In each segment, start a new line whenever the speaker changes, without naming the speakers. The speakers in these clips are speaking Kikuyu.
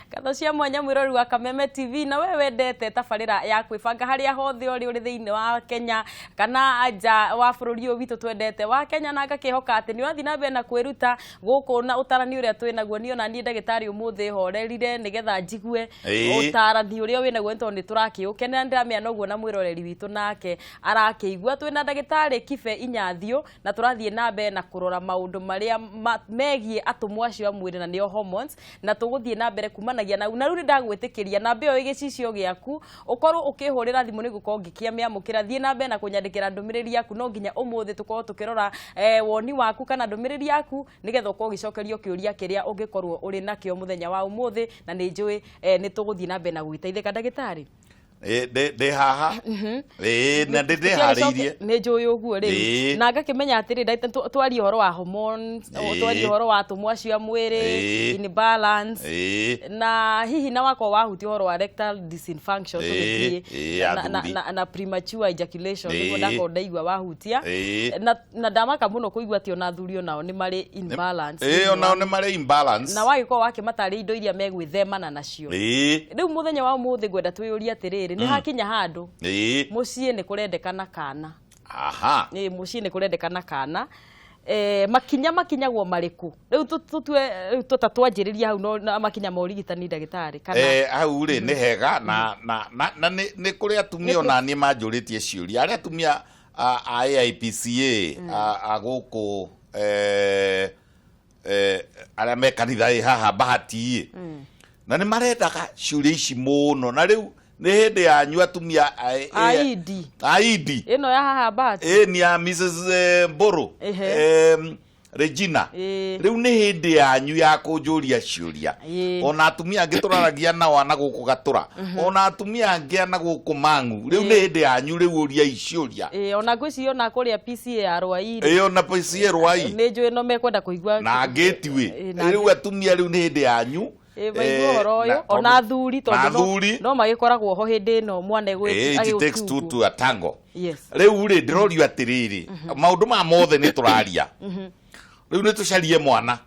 Ngatho cia mwanya mwĩrori wa Kameme TV, na we wendete tabarĩra ya kwĩbanga harĩa hothe ũrĩ, ũrĩ thĩinĩ wa Kenya kana nja wa bũrũri ũyũ witũ twendete wa Kenya, na ngakĩhoka atĩ nĩ ũrathiĩ na mbere na kwĩruta gũkũ na ũtarani ũrĩa twĩ naguo. Niĩ ona niĩ ndagĩtarĩ ũmũthĩ horerire nĩgetha njigue ũtarani ũrĩa wĩ naguo, nĩ tondũ nĩ tũrakĩũkenera. Ndĩramenya noguo na mwĩroreri witũ nake arakĩigua. Twĩna ndagĩtarĩ Kibe Inyathio na tũrathiĩ na mbere na kũrora maũndũ marĩa megiĩ atũmwo acio a mwĩrĩ, na nĩo hormones, na tũgũthiĩ na mbere kumanagia na na rĩu nĩ ndagwĩtĩkĩria namba ĩyo ĩgĩcicio gĩaku ũkorwo ũkĩhũrĩra thimũ nĩ gũkorwo ngĩkĩamĩamũkĩra. Thiĩ na mbere na kũnyandĩkĩra ndũmĩrĩri yaku. No nginya ũmũthĩ tũkorwo tũkĩrora woni waku kana ndũmĩrĩri yaku nĩgetha ũkorwo ũgĩcokerio kĩũria kĩrĩa ũngĩkorwo ũrĩ nakĩo mũthenya wa ũmũthĩ, na nĩ njũĩ nĩ tũgũthiĩ na mbere na gũgĩteithĩka, ndagĩtarĩ.
Ndĩ haha. Ĩ, na ndĩ ndĩharĩirie.
Nĩ njũĩ ũguo rĩu. Na ngakĩmenya atĩrĩ, twarie ũhoro wa hormones, twarie ũhoro wa atũmwo acio a mwĩrĩ, imbalance, na hihi na wakorwo wahutia ũhoro wa erectile dysfunction, tũgĩthiĩ
athuri.
Na premature ejaculation, nĩguo ndakorwo ndaigua wahutia. Na ndamaka mũno kũigua atĩ ona athuri onao nĩ marĩ imbalance.
Ĩ, onao nĩ marĩ imbalance.
Na wagĩkorwo wakĩmatarĩria indo iria megwĩthemana nacio. Rĩu mũthenya wa ũmũthĩ ngwenda twĩyũrie atĩrĩrĩ, nĩ hakinya handũ mũciĩ nĩ kũrendekana kana nĩ mũciĩ nĩ kũrendekana kana makinya makinyagwo marĩkũ rĩu? Tũtue rĩu tũta twanjĩrĩria hau, no na makinya ma ũrigitani, ndagĩtarĩ, kana?
Hau rĩ nĩ hega na nĩ kũrĩ atumia ona niĩ manjũrĩtie ciũria, arĩa atumia a AIPCA a gũkũ, arĩa me kanitha ĩ haha Bahati ĩ, na nĩ marendaga ciũria ici mũno, na rĩu nĩ hĩndĩ yanyu atumia
Aidi.
Aidi.
Ĩno ya haha Bahati.
Ĩ, ni ya Mrs Mburu. Regina. Rĩu nĩ hĩndĩ yanyu ya kũnjũria ciũria. Ona atumia angĩ tũraragia nao ana gũkũ Gatũra, ona atumia angĩ ana gũkũ Mang'u, rĩu nĩ hĩndĩ yanyu rĩu, ũriai ciũria.
Ĩ, ona ngwĩciria ona kũrĩa PCA ya Rwai rĩ,
Ĩ, ona PCA Rwai.
Nĩ njũĩ no mekwenda kũigua.
Na ngĩtiwĩ.
Na
Rĩu atumia, rĩu nĩ hĩndĩ yanyu.
Ĩ, maigue ũhoro ũyũ. Ona athuri
na
tondũ
athuri.
No magĩkoragwo ho hĩndĩ ĩno mwana
It takes two
agĩgũtungu.
to a tango.
Yes.
Rĩu rĩ, ndĩrorio atĩrĩrĩ, maũndũ maya mothe nĩ tũraria, rĩu nĩ tũcarie mwana.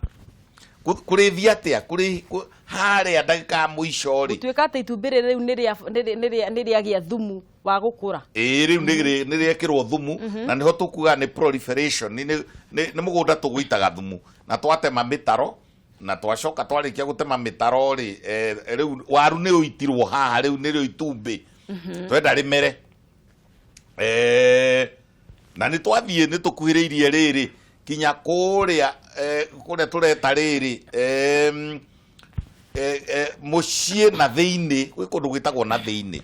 Kũrĩthiĩ atĩa kũrĩ harĩa ndagĩka ya mũico rĩ?
Gũtuĩka atĩ itumbĩ rĩrĩ rĩu nĩ rĩagĩa thumu wa gũkũra.
Ĩĩ, rĩu nĩ rĩekĩrwo thumu, na nĩho tũkuga nĩ proliferation, nĩ mũgũnda tũgũitaga thumu na twatema mĩtaro, na twacoka twarĩkia gũtema mĩtaro rĩ, rĩu waru nĩ ũitirwo haha, rĩu nĩrĩo itumbĩ twenda rĩmere. Na nĩ twathiĩ nĩ tũkuhĩrĩirie rĩrĩ kinya kũrĩa, kũrĩa tũreta rĩrĩ, mũciĩ na thĩinĩ, gwĩ kũndũ gwĩtagwo na thĩinĩ.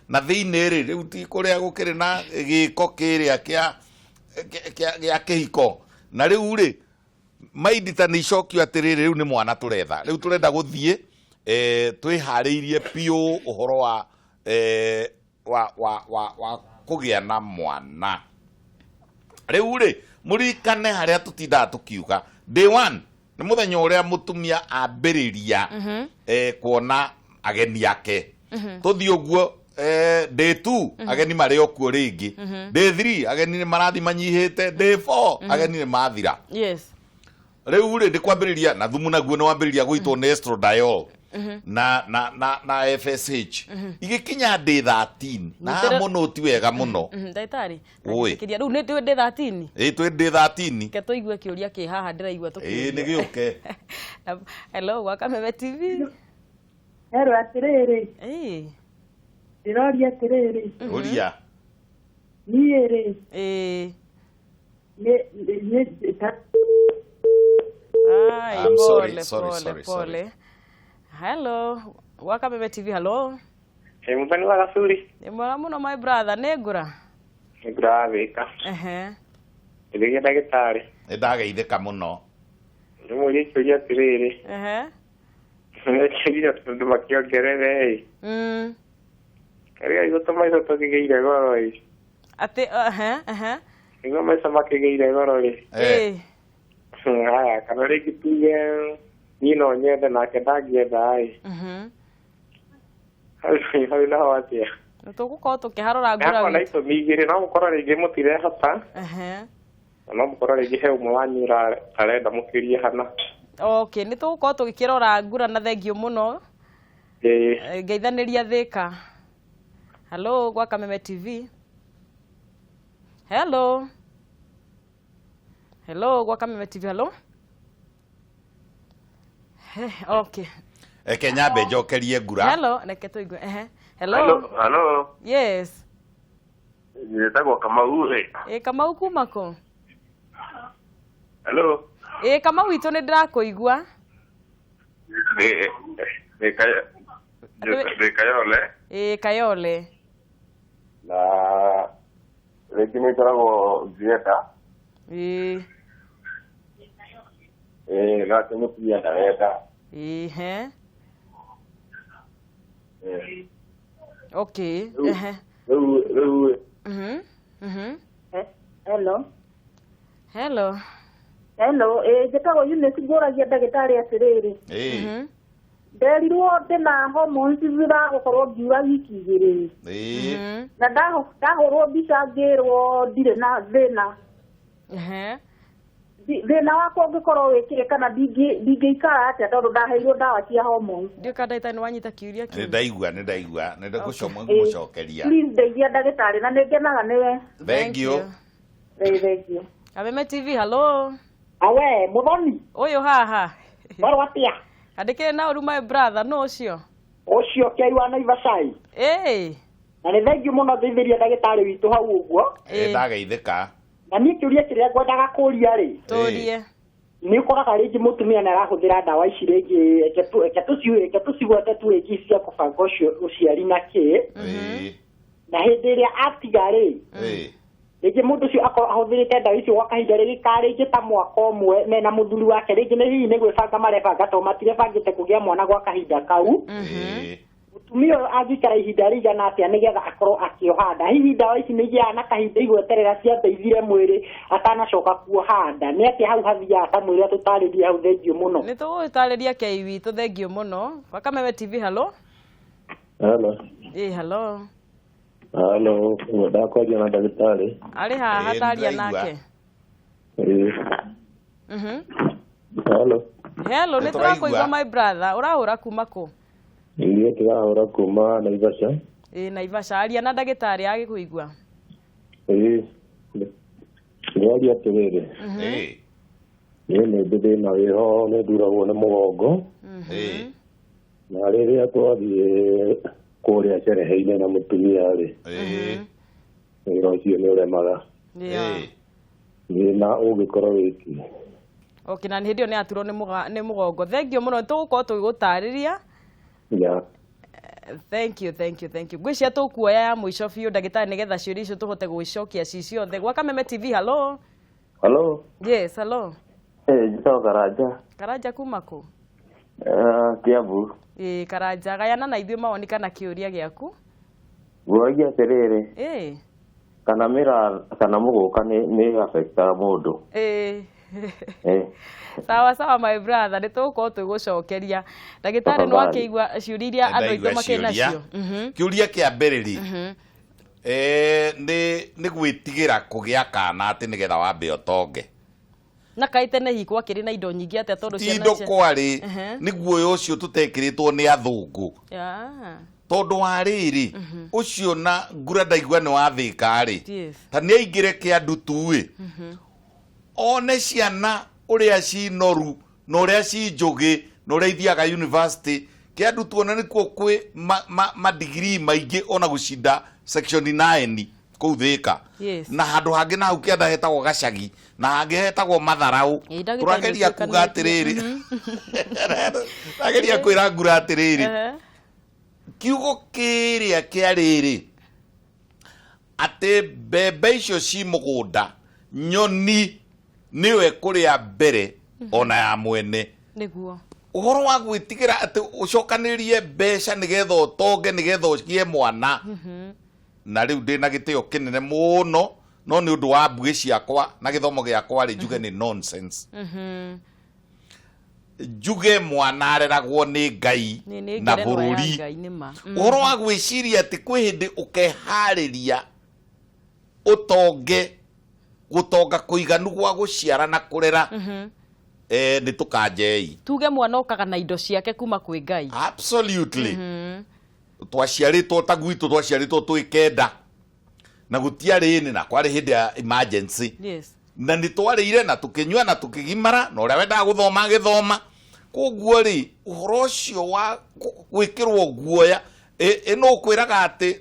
Na thĩinĩ rĩ, rĩu ti kũrĩa gũkĩrĩ na gĩko kĩrĩa kĩa kĩhiko. Na rĩu rĩ, maindi ta nĩ icokio atĩrĩrĩ, rĩu nĩ mwana tũretha, rĩu tũrenda gũthiĩ twĩharĩirie biũ ũhoro wa wa kũgĩa na mwana. Rĩu rĩ, mũririkane harĩa tũtindaga tũkiuga day one nĩ mũthenya ũrĩa mũtumia ambĩrĩria kuona ageni ake. Tũthiĩ ũguo, day two ageni marĩ o kuo rĩngĩ, day three ageni nĩ marathiĩ manyihĩte, day four ageni nĩ mathira. Rĩu rĩ, nĩ kwambĩrĩria na thumu naguo nĩ wambĩrĩria gũitwo nĩ estradiol na FSH, igĩkinya day 13 na haha mũno ti wega mũno.
Ndagĩtarĩ.
Oi.
Ndagĩtĩkĩria rĩu nĩ twĩ ndĩ 13.
Ĩ, twĩ day 13.
Reke tũigue kĩũria kĩ haha ndĩraigua.
Ĩ, nĩ gĩũke.
Hello, gwa Kameme TV.
Herwo atĩrĩrĩ, ndĩroria atĩrĩrĩ,
Ũria.
Niĩ rĩ, nĩ
Ai,
I'm sorry,
pole,
sorry,
pole,
sorry, sorry.
pole. Hello, gwa Kameme TV, hello.
Ĩ, mũthoni wa gacuri.
Nĩ mwega mũno, my brother, nĩ ngũra.
Nĩ ngũrathĩka. Ĩthĩgia ndagĩtarĩ.
Nĩ ndageithĩka mũno.
Nĩ mũrie kĩũria atĩrĩrĩ. Nĩkĩria tondũ makĩongerere ĩ. Karĩa igũ tũmaica tũkĩgĩire goro ĩ.
Atĩ ehe ehe
Nĩguo maica makĩgĩire goro rĩ. Haya, kana rĩngĩ tuge niĩ no nyende nake ndangĩenda ĩ. Hau hau naho atĩa?
Nĩ tũgũkorwo tũkĩharũra ngũra
Hakwa na
witũ.
itũmi igĩrĩ, no mũkorwo rĩngĩ mũtirehota na no mũkorwo rĩngĩ he ũmwe wanyu arenda mũkĩrie hana.
Okay, nĩ tũgũkorwo tũgĩkĩrora ngura, na thengiũ mũno.
Ĩĩ.
Ngeithanĩria Thĩka. Hello, gwa Kameme TV. Hello. Hello, gwa Kameme TV. Hello. He, okay.
Reke nyambe njokerie ngura.
Hello, reke tũigue. Ehe. Hello.
Hello, hello.
Yes.
Njĩtagwo Kamau ĩ.
Ĩ Kamau kuma kũ?
Hello.
Ĩ Kamau witũ nĩ ndĩrakũigua.
Ndĩ ndĩ ndĩ Kayole.
Ĩ Kayole.
Na rĩngĩ nĩ ngoragwo ngĩenda.
Ĩ.
Ĩ nake mũtumia ndarenda.
Ĩ he. Okay. Ehe.
Rĩu rĩu
Hello.
Hello.
Hello, ĩ njĩtagwo Eunice, ngũragia ndagĩtarĩ atĩrĩrĩ.
Ĩĩ.
Nderirwo ndĩna hormones thutha ngiura wiki igĩrĩ.
Ĩĩ.
Na ndahũrwo mbica ngĩrwo ndirĩ na thĩna.
Ehe.
Thĩna wakwa ũngĩkorwo wĩkĩre kana ndingĩikara atĩa tondũ ndaheirwo ndawa cia hormones.
Ndiũĩ kana ndagĩtarĩ nĩ wanyita kĩũria kĩu.
Nĩ ndaigua, nĩ ndaigua, nĩ ndagũcokeria.
Please ndeithia ndagĩtarĩ na nĩ ngenaga nĩwe.
Thank you.
Thank you.
Kameme TV, hello.
Awe, Muthoni.
Ũyũ haha.
Warwo atĩa?
Andĩkĩre na ũru my brother, no ũcio?
Ũcio kĩai wa Naivasha.
Ĩĩ.
Na nĩ thengiũ mũno ngeithĩria ndagĩtarĩ witũ hau ũguo.
Ĩĩ ndageithĩka.
Na niĩ kĩũria kĩrĩa ngwendaga kũria rĩ.
Tũrie.
Nĩ ũkoraga rĩngĩ mũtumia nĩ arahũthĩra ndawa ici rĩngĩ, reke tũcigwete tu rĩngĩ cia kũbanga ũcio ũciari na kĩ. Na hĩndĩ ĩrĩa atiga rĩ, rĩngĩ mũndũ ũcio akorwo ahũthĩrĩte ndawa icio gwa kahinda rĩngĩ ka rĩngĩ ta mwaka ũmwe mena mũthuri wake, rĩngĩ nĩ hihi nĩ gwĩbanga marebanga tondũ matirebangĩte kũgĩa mwana gwa kahinda kau. Mũtumia ũyũ angĩikara ihinda rĩigana atĩa nĩgetha akorwo akĩoha nda? Hihi ndawa ici nĩ igĩaga na kahinda igweterera ciambe ithire mwĩrĩ atanacoka kuoha nda? Nĩ atĩa hau hathiaga ta mwĩrĩ atũtarĩrie hau? Thengiũ mũno.
Nĩ tũgũgũtarĩria kei witũ, thengiũ mũno. Gwa Kameme TV, hello.
Hello.
Ĩĩ, hello.
Hello, ndakwaria na ndagĩtarĩ.
Arĩ haha taria nake.
Ĩĩ. Hello.
Hello, nĩ tũrakũigua my brother. Ũrahũra kuma kũ?
Ithuĩ tũrahũra kuma Naivasha.
Ĩĩ Naivasha, aria na ndagĩtarĩ agĩkũigua.
Ĩĩ. Ndĩraria atĩrĩrĩ.
Ĩĩ.
Niĩ nĩ ndĩ thĩna wĩho, nĩ nduragwo nĩ mũgongo.
Ĩĩ.
Na rĩrĩa twathiĩ kũrĩa cerehe-inĩ na mũtumia rĩ,
Ĩĩ.
wĩra ũcio nĩ ũremaga.
Ĩĩ.
Thĩna ũngĩkorwo wĩki.
Okay, na hĩndĩ ĩyo nĩ aturwo nĩ mũgongo. Thengiũ mũno, nĩ tũgũkorwo tũgĩgũtarĩria.
Yeah.
Thank you, thank you, thank you. Ngwĩciria tũkuoya ya mũico biũ ndagĩtarĩ nĩgetha ciũria icio tũhote gũgĩcokia ci ciothe. Gwa Kameme TV, hello.
Hello.
Yes, hello.
Njĩtagwo Karanja.
Karanja kuma kũ?
Kiambu.
Ĩĩ Karanja, gayana na ithuĩ mawoni kana kĩũria gĩaku.
Ngũragia atĩrĩrĩ.
Ĩĩ.
Kana mĩra kana mũgũka nĩ affectaga mũndũ.
Ĩĩ. Sawa sawa my brother, nĩ tũgũkorwo tũgĩgũcokeria. Ndagĩtarĩ nĩ wakĩigua ciũria iria andũ aitũ makĩrĩ nacio.
Kĩũria kĩa mbere rĩ, nĩ gwĩtigĩra kũgĩa kana atĩ nĩgetha wambe ũtonge.
Na kaĩ tene hihi gwakĩrĩ na indo nyingĩ atĩa tondũ
ciana indo kwarĩ nĩ guoya ũcio tũtekĩrĩtwo nĩ athũngũ. Tondũ wa rĩrĩ ũcio na ngura ndaigua nĩ wathĩka rĩ, ta nĩ aingĩre kĩandutu ĩ, one ciana ũrĩa cinoru na ũrĩa cinjũgĩ na ũrĩa ithiaga university. Kĩandutu ona nĩkuo kwĩ madigiri maingĩ ona gũcinda section 9 kũu Thĩka. Na handũ hangĩ na hau kĩanda hetagwo Gacagi na hangĩ hetagwo Matharau. Tũrageria kuga atĩrĩrĩ, tũrageria kwĩra ngura atĩrĩrĩ, kiugo kĩrĩa kĩa rĩrĩ atĩ mbembe icio ci mũgũnda nyoni nĩyo ĩkũrĩa mbere ona ya mwene.
Nĩguo
ũhoro wa gwĩtigĩra atĩ ũcokanĩrĩrie mbeca nĩgetha ũtonge nĩgetha ũgĩe mwana. Na rĩu ndĩna gĩtĩo kĩnene mũno, no nĩ ũndũ wa mbuĩ ciakwa na gĩthomo gĩakwa rĩ, njuge nĩ nonsense. Njuge mwana areragwo nĩ Ngai na bũrũri. Ũhoro wa gwĩciria atĩ kwĩ hĩndĩ ũkeharĩria ũtonge, gũtonga kũiganu gwa gũciara na kũrera, Nĩ tũkanjei.
Tuge mwana okaga na indo ciake kuma kwĩ Ngai.
Absolutely. Twaciarĩtwo ta gwitũ, twaciarĩtwo twĩ 9 na gũtiarĩ nĩ na kwarĩ hĩndĩ ya emergency. Na nĩ twarĩire na tũkĩnyua na tũkĩgimara, na ũrĩa wendaga gũthoma agĩthoma. Koguo rĩ, ũhoro ũcio wa gwĩkĩrwo guoya, ĩno ũkwĩraga atĩ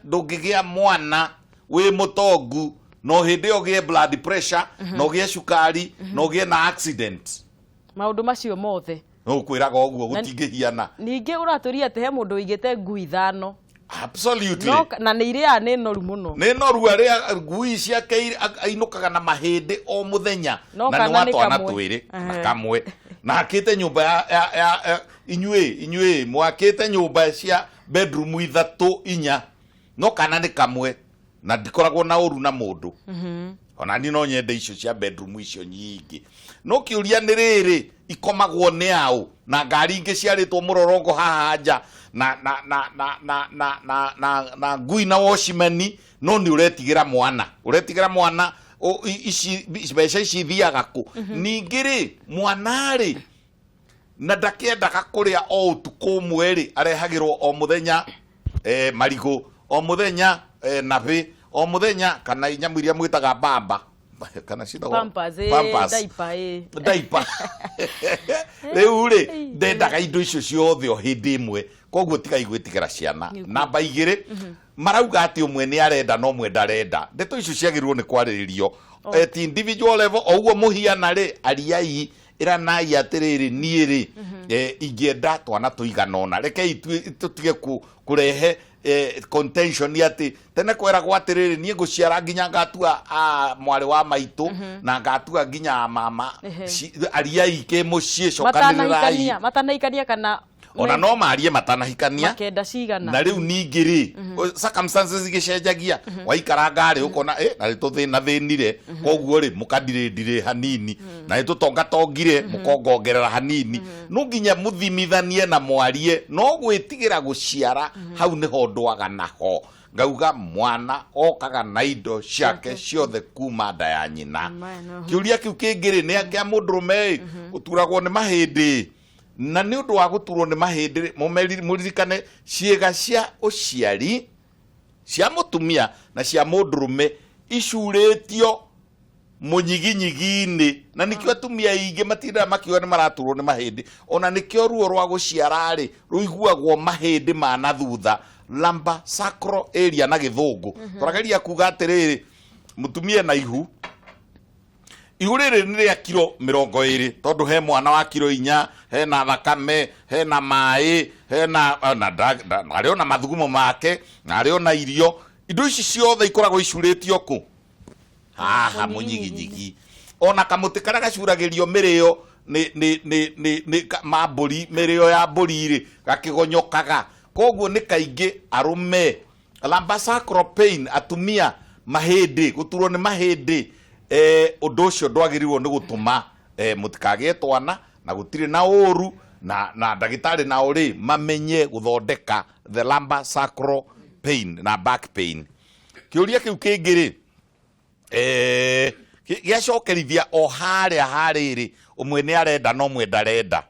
ndũngĩgĩa mwana wĩ mũtongu no hĩndĩ ĩyo ũgĩe blood pressure, na ũgĩe cukari, na ũgĩe na accident.
Maũndũ macio mothe.
No ũkwĩraga ũguo gũtingĩhiana.
Ningĩ ũratũria atĩ he mũndũ ũigĩte ngui 5.
Absolutely.
No, na nĩ irĩaga nĩ noru mũno.
Nĩ noru arĩa ngui ciake ainũkaga na mahĩndĩ o mũthenya.
No
Na nĩ
kana nĩ
wa twana
kamwe.
twĩrĩ, na kamwe. Na akĩte nyũmba ya inyuĩ mwakĩte nyũmba cia bedroom 3 4. No kana nĩ kamwe. Na ndikoragwo na ũru na mũndũ. Ona niĩ no nyende icio cia bedroom icio nyingĩ. No kĩũria nĩ rĩrĩ, ikomagwo nĩ aũ? Na ngari ingĩ ciarĩtwo mũrorongo haha nja, na ngui na watchman, no nĩ ũretigĩra mwana. Ũretigĩra mwana, ici, mbeca ici ithiaga kũ? Ningĩ rĩ, mwana rĩ, na ndakĩendaga kũrĩa o ũtukũ ũmwe rĩ, arehagĩrwo o mũthenya, marigũ, o mũthenya, nabĩ, o mũthenya, kana nyamũ iria mwĩtaga mbamba. Kana ciĩtagwo
Pampers,
Pampers.
diaper,
Diaper. Rĩu rĩ, ndendaga indo icio ciothe o hĩndĩ ĩmwe. Koguo tigai gwĩtigĩra ciana. Namba 2, marauga atĩ ũmwe nĩ arenda na ũmwe ndarenda. Ndeto icio ciagĩrĩirwo nĩ kwarĩrĩrio. At individual level, o ũguo mũhiana rĩ, ariai, ĩranai atĩrĩrĩ, niĩ rĩ, ingĩenda twana tũigana ũna. Rekei tũtige kũrehe contention atĩ tene kweragwo atĩrĩrĩ, niĩ ngũciara nginya ngatua mwarĩ wa maitũ, na ngatua nginya mama. Ariai kĩ mũciĩ, cokanĩrĩrai.
Matanahikania kana
Ona no marie matanahikania.
Makenda cigana.
Na rĩu ningĩ rĩ, circumstances igĩcenjagia. Waikara ngarĩ ũkona, na nĩ tũthĩna thĩnire. Koguo rĩ, mũkandirĩndirĩ hanini. Na nĩ tũtongatongire, mũkongongerera hanini. No nginya mũthimithanie na mwarie, no gwĩtigĩra gũciara, hau nĩho ndwaga naho. Ngauga mwana okaga na indo ciake ciothe kuma nda ya nyina. Kĩũria kĩu kĩngĩ rĩ, nĩ kĩa mũndũrũme ĩ, ũturagwo nĩ mahĩndĩ. Na nĩ ũndũ wa gũturwo nĩ mahĩndĩ rĩ, mũririkane ciĩga cia ũciari cia mũtumia na cia mũndũrũme icurĩtio mũnyiginyigi-inĩ. Na nĩkĩo atumia aingĩ matindaga makiuga nĩ maraturwo nĩ mahĩndĩ. Ona nĩkĩo ruo rwa gũciara rĩ, rũiguagwo mahĩndĩ ma na thutha, lumbar sacral area na gĩthũngũ. Tũrageria kuga atĩrĩrĩ, mũtumia na ihu, ihu rĩrĩ nĩ rĩa kiro mĩrongo ĩrĩ, tondũ he mwana wa kiro 4, hena thakame, hena maĩ, hena, na nda, nda, na arĩ ona mathugumo make, na arĩ ona irio. Indo ici ciothe ikoragwo icurĩtio kũ? Haha mũnyiginyigi. Ona kamũtĩ karĩa gacuragĩrio mĩrĩo nĩ ma mbũri, mĩrĩo ya mbũri rĩ, gakĩgonyokaga. Koguo nĩ kaingĩ arũme, lumbar sacral pain, atumia, mahĩndĩ, gũturwo nĩ mahĩndĩ, ũndũ ũcio ndwagĩrĩirwo nĩ gũtũma, mũtikagĩe twana, na gũtirĩ na ũru, na ndagĩtarĩ nao rĩ, mamenye gũthondeka the lumbar sacral pain na back pain. Kĩũria kĩu kĩngĩ rĩ, gĩacokerithia o harĩa harĩrĩ, ũmwe nĩ arenda na ũmwe ndarenda.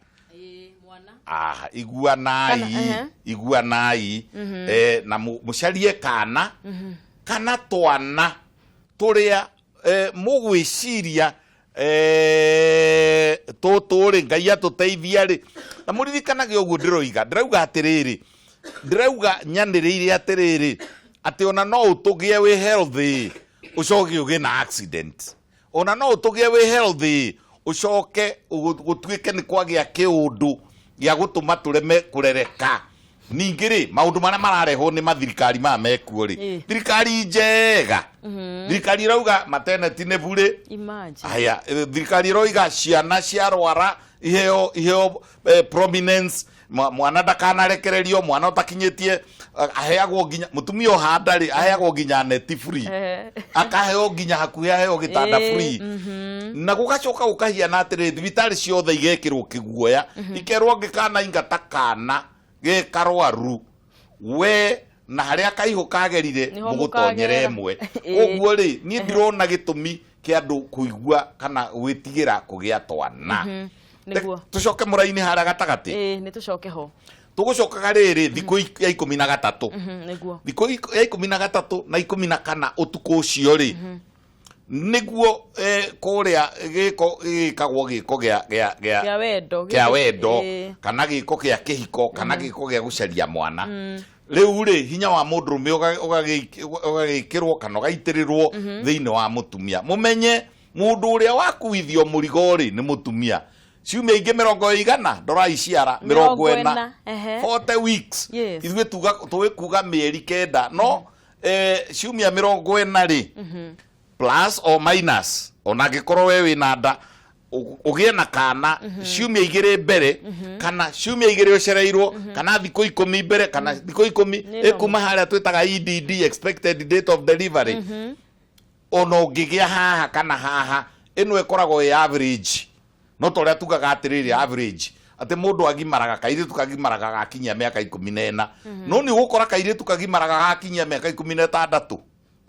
Iguanai, iguanai, na mũcarie kana, kana twana tũrĩa, mũgwĩciria, tũtũ rĩ, Ngai atũteithia rĩ. Na mũririkanage ũguo ndĩroiga, ndĩrauga atĩrĩrĩ, ndĩrauga nyanĩrĩire atĩrĩrĩ, atĩ ona no ũtũgĩe wĩ healthy, ũcoke ũgĩe na accident. Ona no ũtũgĩe wĩ healthy, ũcoke gũtuĩke nĩ kwagĩa kĩũndũ gĩa gũtũma tũreme kũrereka. Ningĩ rĩ, maũndũ marĩa mararehwo nĩ mathirikari maya mekuo rĩ, thirikari njega. Thirikari ĩrauga maternity nĩ burĩ.
Imagine.
Aya, thirikari ĩroiga ciana ciarwara iheo prominence, mwana ndakanarekererio, mwana ũtakinyĩtie, aheagwo nginya, mũtumia ũhanda rĩ, aheagwo nginya neti free. Akaheo nginya hakuhĩ aheo gĩtanda free. Na gũgacoka gũkahiana atĩrĩrĩ, thibitarĩ ciothe igekĩrwo kĩguoya, ikerwo angĩkana ingata kana gĩkarwaru, we na harĩa kaihũ kagerire,
Nĩho
mũgũtonyere
mũkagerera.
ĩmwe. Koguo rĩ, niĩ ndirona gĩtũmi Kĩa andũ kũigua kana gwĩtigĩra kũgĩa twana.
Nĩguo.
Tũcoke mũraini harĩa gatagatĩ.
Ĩĩ, nĩ tũcoke ho.
Tũgũcokaga rĩrĩ thikũ ya 13.
Nĩguo.
Thikũ ya 13 na 14 ũtukũ ũcio rĩ, nĩguo kũrĩa gĩko gĩkagwo, gĩko gĩa gĩa gĩa
kĩa wendo.
Kĩa wendo kana gĩko kĩa kĩhiko kana gĩko gĩa gũcaria mwana. Rĩu rĩ, hinya wa mũndũrũme ũgagĩkĩrwo kana ũgaitĩrĩrwo thĩinĩ wa mũtumia. Mũmenye mũndũ ũrĩa wakuithio mũrigo rĩ nĩ mũtumia. Ciumia ingĩ mĩrongo ĩigana, ndorai ciara, 40.
40.
40 weeks. Ithuĩ tuga tũĩ kuga mĩeri 9, no ciumia 40 rĩ, plus or minus, ona angĩkorwo we wĩna nda, ũgĩe na kana ciumia 2 mbere kana ciumia 2 ũcereirwo kana thikũ 10 mbere kana thikũ 10
Nĩ
ĩkuma harĩa twĩtaga EDD, expected date of delivery. Ona ũngĩgĩa haha kana haha, ĩno ĩkoragwo ĩ average, no ta ũrĩa tugaga atĩrĩrĩ, average atĩ mũndũ agimaraga, kairĩtu kagimaraga gakinyia mĩaka 14, no nĩ ũgũkora kairĩtu kagimaraga gakinyia mĩaka 16,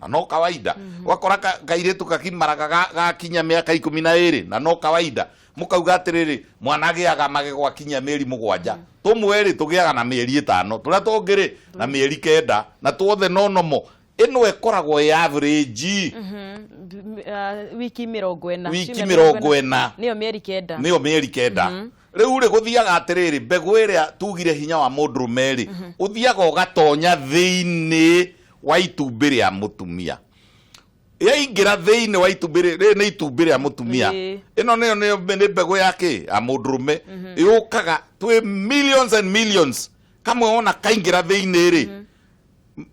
na no kawaida. Ũgakora kairĩtu kagimaraga gakinyia mĩaka 12, na no kawaida. Mũkauga atĩrĩrĩ, mwana agĩaga magego akinyia mĩeri 7. Tũmwe rĩ tũgĩaga na mĩeri 5, tũrĩa tũngĩ rĩ na mĩeri 9, na tuothe no nomo. Ĩno ĩkoragwo ĩ average.
Wiki 40.
Wiki
Ciumia
40.
Nĩyo mĩeri 9.
Nĩyo mĩeri 9. Rĩu rĩ, gũthiaga atĩrĩrĩ, mbegũ ĩrĩa tugire hinya wa mũndũrũme rĩ, ũthiaga ũgatonya thĩinĩ wa itumbĩ rĩa mũtumia. Yaingĩra thĩinĩ wa itumbĩ rĩrĩ nĩ itumbĩ rĩa mũtumia. Ĩno nĩyo nĩ mbegũ ya kĩ ya mũndũrũme yũkaga twĩ millions and millions. Kamwe wona kaingĩra thĩinĩ rĩ,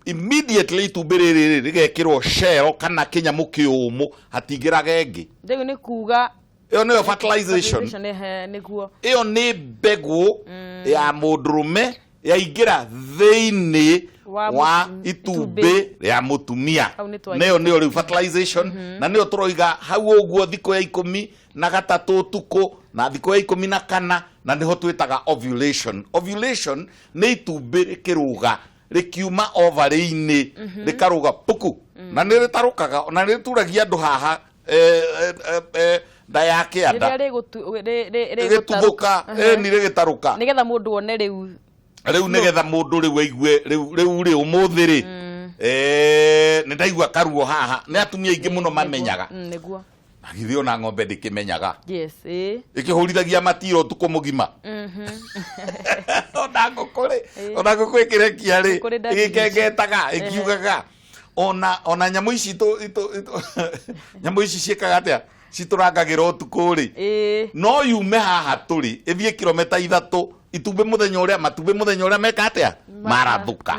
immediately itumbĩ rĩrĩ rĩ rĩgekĩrwo shell kana kĩnyamũ kĩũmũ, hatingĩraga ĩngĩ.
Rĩu nĩ kuga
Ĩyo nĩyo fertilization.
Fertilization, nĩguo.
Ĩyo nĩ mbegũ ya mũndũrũme yaingĩra thĩinĩ
wa
wa
itumbĩ
itumbĩ rĩa mũtumia.
Hau nĩ twanyita.
Nĩyo nĩyo rĩu fertilization, na nĩyo tũroiga hau ũguo thikũ ya 13 ũtukũ na thikũ ya 14, na nĩho twĩtaga ovulation. Ovulation nĩ itumbĩ rĩkĩrũga rĩkiuma ovary-inĩ, rĩkarũga puku, na nĩ rĩtarũkaga na nĩ rĩturagia andũ haha nda ya kĩanda.
Rĩrĩa
rĩgĩtuthũka, nĩ rĩgĩtarũka.
Nĩgetha mũndũ one rĩu.
Rĩu nĩgetha mũndũ rĩu aigue rĩu rĩu rĩ ũmũthĩ rĩ, nĩ ndaigua karuo haha. Nĩ atumia aingĩ mũno mamenyaga.
Nĩguo.
Na githĩ ona ng'ombe ndĩkĩmenyaga?
Yes, ĩĩ.
Ĩkĩhũrithagia matiro ũtukũ mũgima. Ona ngũkũ rĩ, ona ngũkũ ĩkĩrekia rĩ,
Ngũkũ rĩ ndangĩrĩkia.
ĩgĩkengetaga ĩkiugaga. Ona nyamũ ici nyamũ ici ciĩkaga atĩa, citũrangagĩra ũtukũ rĩ, no yume haha tũrĩ ĩthiĩ kilomita 3, itumbĩ mũthenya ũrĩa matumbĩ mũthenya ũrĩa meka atĩa marathũka.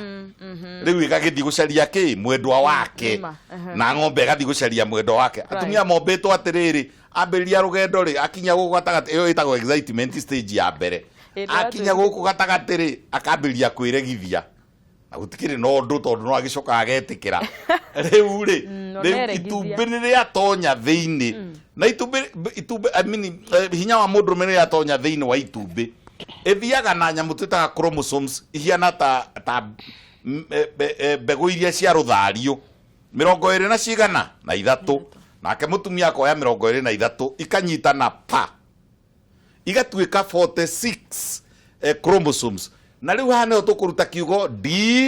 Rĩu ĩgagĩthiĩ gũcaria kĩ mwendwa wake.
Nĩma,
Na ng'ombe ĩgathiĩ gũcaria mwendwa wake. Atumia mombĩtwo atĩrĩrĩ, ambĩrĩria rũgendo rĩ, akinya gũkũ gatagatĩ, ĩyo ĩtagwo excitement stage ya mbere.
Ĩĩ,
Akinya gũkũ gatagatĩ rĩ, akambĩrĩria kwĩregithia, na gũtikĩrĩ na ũndũ tondũ no agĩcoka agetĩkĩra. Rĩu rĩ, rĩu
oneregithia.
itumbĩ nĩ rĩatonya thĩinĩ na itumbĩ itumbĩ I mean, hinya wa mũndũrũme nĩ rĩatonya thĩinĩ wa itumbĩ, ĩthiaga na nyamũ twĩtaga chromosomes ihiana ta mbegũ iria cia rũthario 23 na cigana na ithatũ, nake mũtumia akoya 23, ikanyitana pa igatuĩka 46 chromosomes. Na rĩu haha nĩho tũkũruta kiugo DNA,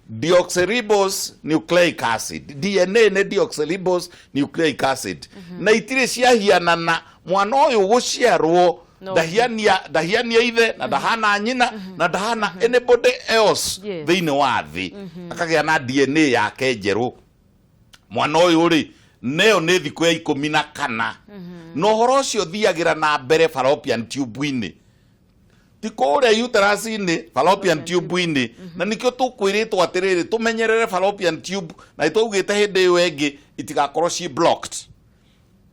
deoxyribose nucleic acid. DNA nĩ deoxyribose nucleic acid, na itirĩ ciahianana. Mwana ũyũ gũciarwo
No.
ndahiania ithe na ndahana nyina na ndahana anybody else thĩinĩ wa thĩ. Akagĩa na DNA yake njerũ mwana ũyũ rĩ, neyo nĩ thikũ ya 14, na ũhoro ũcio thiagĩra na mbere fallopian tube-inĩ, ti kũrĩa uterus-inĩ, fallopian tube-inĩ. Na nĩkĩo tũkwĩrĩtwo atĩrĩrĩ, tũmenyerere fallopian tube, na nĩtwaugĩte hĩndĩ ĩyo ĩngĩ itigakorwo ci blocked.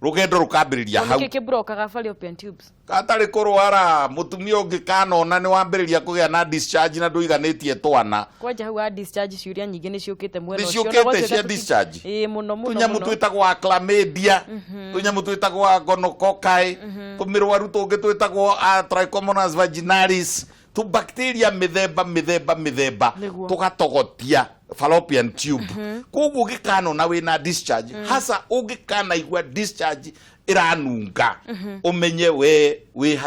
Rũgendo rũkambĩrĩria hau.
Nĩkĩ kĩbrokaga fallopian tubes?
Gatarĩ kũrwara mũtumia ũngĩ kanona nĩ wambĩrĩria kũgĩa na discharge na ndũiganĩtie twana.
Kwanja hau ha discharge, ciũria nyingĩ nĩ ciũkĩte mwena
Nĩ
ũcio.
ciũkĩte
Na gwatuĩka
cia discharge?
Ĩĩ, mũno mũno.
Tũnyamũ
Mũno.
twĩtagwo chlamydia, tũnyamũ twĩtagwo gonococci, tũmĩrwaru tũngĩ twĩtagwo trichomonas vaginalis. Tu bacteria mĩthemba mĩthemba mĩthemba. Tũgatogotia fallopian tube. Koguo ũngĩkanona wĩna discharge, hasa ũngĩkanaigua discharge ĩranunga, ũmenye we wĩ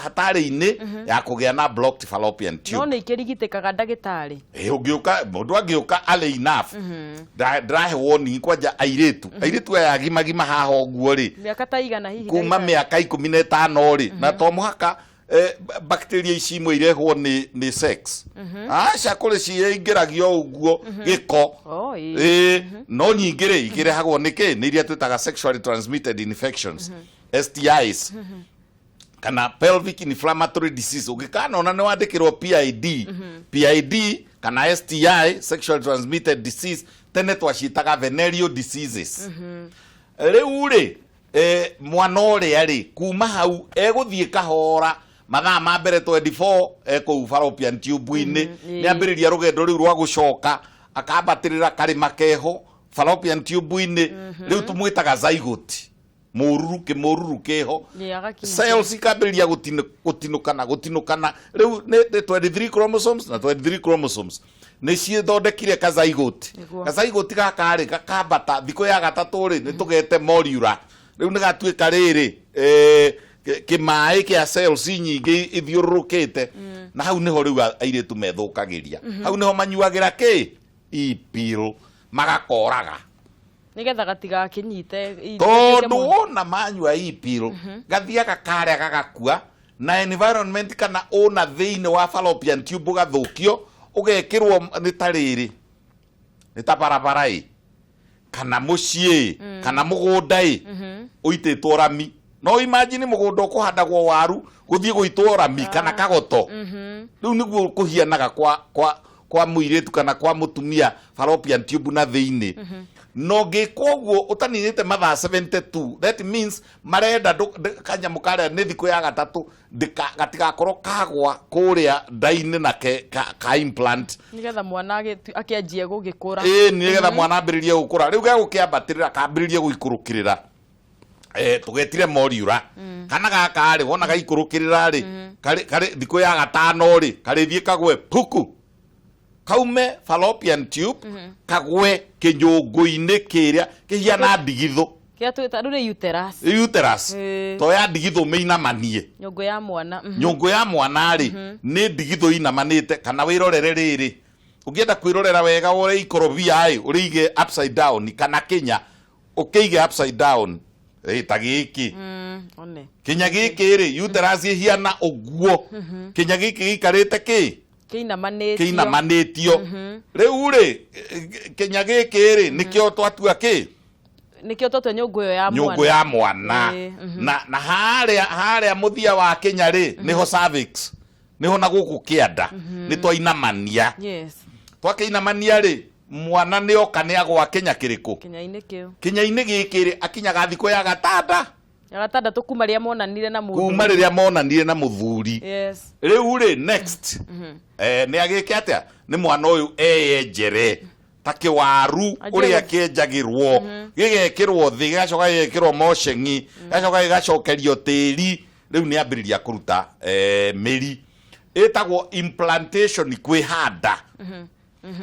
hatarĩ-inĩ ya kũgĩa na blocked fallopian
No
tube.
Nĩ ikĩrigitĩkaga, ndagĩtarĩ?
Ĩ, ũngĩũka, mũndũ angĩũka arĩ enough. Ndĩrahe warning kwanja airĩtu aya agimagima haha ũguo rĩ.
Mĩaka ta igana hihi,
Kuma
ndagĩtarĩ?
Mĩaka 15 rĩ, na to mũhaka bacteria ici imwe irehwo nĩ sex. Aca, kũrĩ ciingĩragio ũguo gĩko.
Oh, ĩĩ.
Ĩĩ, no nyingĩ rĩ ikĩrehagwo nĩ kĩ? Nĩ iria twĩtaga sexually transmitted infections, STIs, kana pelvic inflammatory disease. Ũngĩkanona nĩ wandĩkĩrwo PID, PID kana STI, sexually transmitted disease, tene twaciĩtaga venereal diseases. Rĩu rĩ, mwana ũrĩa rĩ kuma hau egũthiĩ kahora mathaa ma mbere 24 ekũu fallopian tube-inĩ. Nĩ ambĩrĩria rũgendo rĩu rwa gũcoka, akambatĩrĩra karĩma keho fallopian tube-inĩ. Rĩu tũmwĩtaga zygote, mũruru, kĩmũruru kĩho.
Ĩĩ, agakinya.
Cells ikambĩrĩria gũtinũkana gũtinũkana. Rĩu nĩ 23 chromosomes na 23 chromosomes nĩ ciĩthondekire kazygote. Kazygote gaka rĩ gakambata thikũ ya gatatũ rĩ, nĩ tũgete morula. Rĩu nĩ gatuĩka rĩrĩ kĩmaĩ kĩa cells nyingĩ ithiũrũrũkĩte, na hau nĩho rĩu airĩtu methũkagĩria. Hau nĩho manyuagĩra kĩ e-pill magakoraga.
Nĩgetha gatigakĩnyite
Tondũ wona manyua e-pill, gathiaga karĩa gagakua na environment kana ũna thĩinĩ wa fallopian tube ũgathũkio, ũgekĩrwo nĩ ta rĩrĩ, nĩ ta barabara ĩ, kana mũciĩ, kana mũgũnda ĩ, ũitĩtwo rami. No imagine mũgũnda ũkũhandagwo waru gũthiĩ gũitwo rami kana kagoto. Rĩu nĩguo kũhianaga kwa mũirĩtu kana kwa mũtumia fallopian tube na thĩinĩ. Na ũngĩka ũguo ũtaninĩte mathaa 72, that means marenda kanyamũ karĩa nĩ thikũ ya gatatũ gatigakorwo kagwa kũrĩa nda-inĩ na ka implant.
Nĩgetha mwana akĩanjie gũgĩkũra.
Ĩĩ, nĩgetha mwana ambĩrĩrie gũkũra. Rĩu gegũkĩambatĩrĩra kambĩrĩrie gũikũrũkĩrĩra. Tũgetire morula. Kana gaka rĩ, wona gaikũrũkĩrĩra rĩ, karĩ thikũ ya gatano rĩ, karĩthiĩ kagwe puku, kaume fallopian tube, kagwe kĩnyũngũ-inĩ kĩrĩa kĩhiana ndigithũ.
Kĩrĩa twĩta rĩu nĩ uterus.
Uterus. To ya ndigithũ mĩinamanie.
Nyũngũ ya mwana.
Nyũngũ ya mwana rĩ, nĩ ndigithũ inamanĩte. Kana wĩrorere rĩrĩ, ũngĩenda kwĩrorera wega ũrĩa ikorobia ĩ, ũrĩige upside down, kana kĩnya ũkĩige upside down ĩ, ta gĩkĩ.
One.
Kĩnya gĩkĩ rĩ, uterus ĩhiana ũguo. Kĩnya gĩkĩ gĩikarĩte kĩ
Kĩinamanĩtio.
Kĩinamanĩtio. Rĩu rĩ, kĩnya gĩkĩ rĩ, nĩkĩo twatua kĩ?
Nĩkĩo twatua nyũngũ ĩyo ya mwana.
Nyũngũ ya mwana. Na harĩa mũthia wa kĩnya rĩ, nĩho cervix, nĩho na gũkũ kĩanda nĩ twainamania. Twakĩinamania rĩ, mwana nĩ oka nĩ agwa kĩnya kĩrĩkũ?
Kĩnya-inĩ kĩu.
Kĩnya-inĩ gĩkĩ rĩ, akinyaga thikũ ya gatanda
Ya gatandatũ kuma rĩrĩa monanire na mũthuri.
Kuma rĩrĩa monanire na mũthuri. Rĩu rĩ, next nĩ agĩke atĩa? Nĩ mwana ũyũ eyenjere ta kĩwaru
Anjie
ũrĩa kĩenjagĩrwo, gĩgekĩrwo thĩ, gĩgacoka gĩgekĩrwo moceng'i, gĩgacoka gĩgacokerio tĩri. Rĩu nĩ ambĩrĩria kũruta mĩri ĩtagwo implantation, kwĩhanda.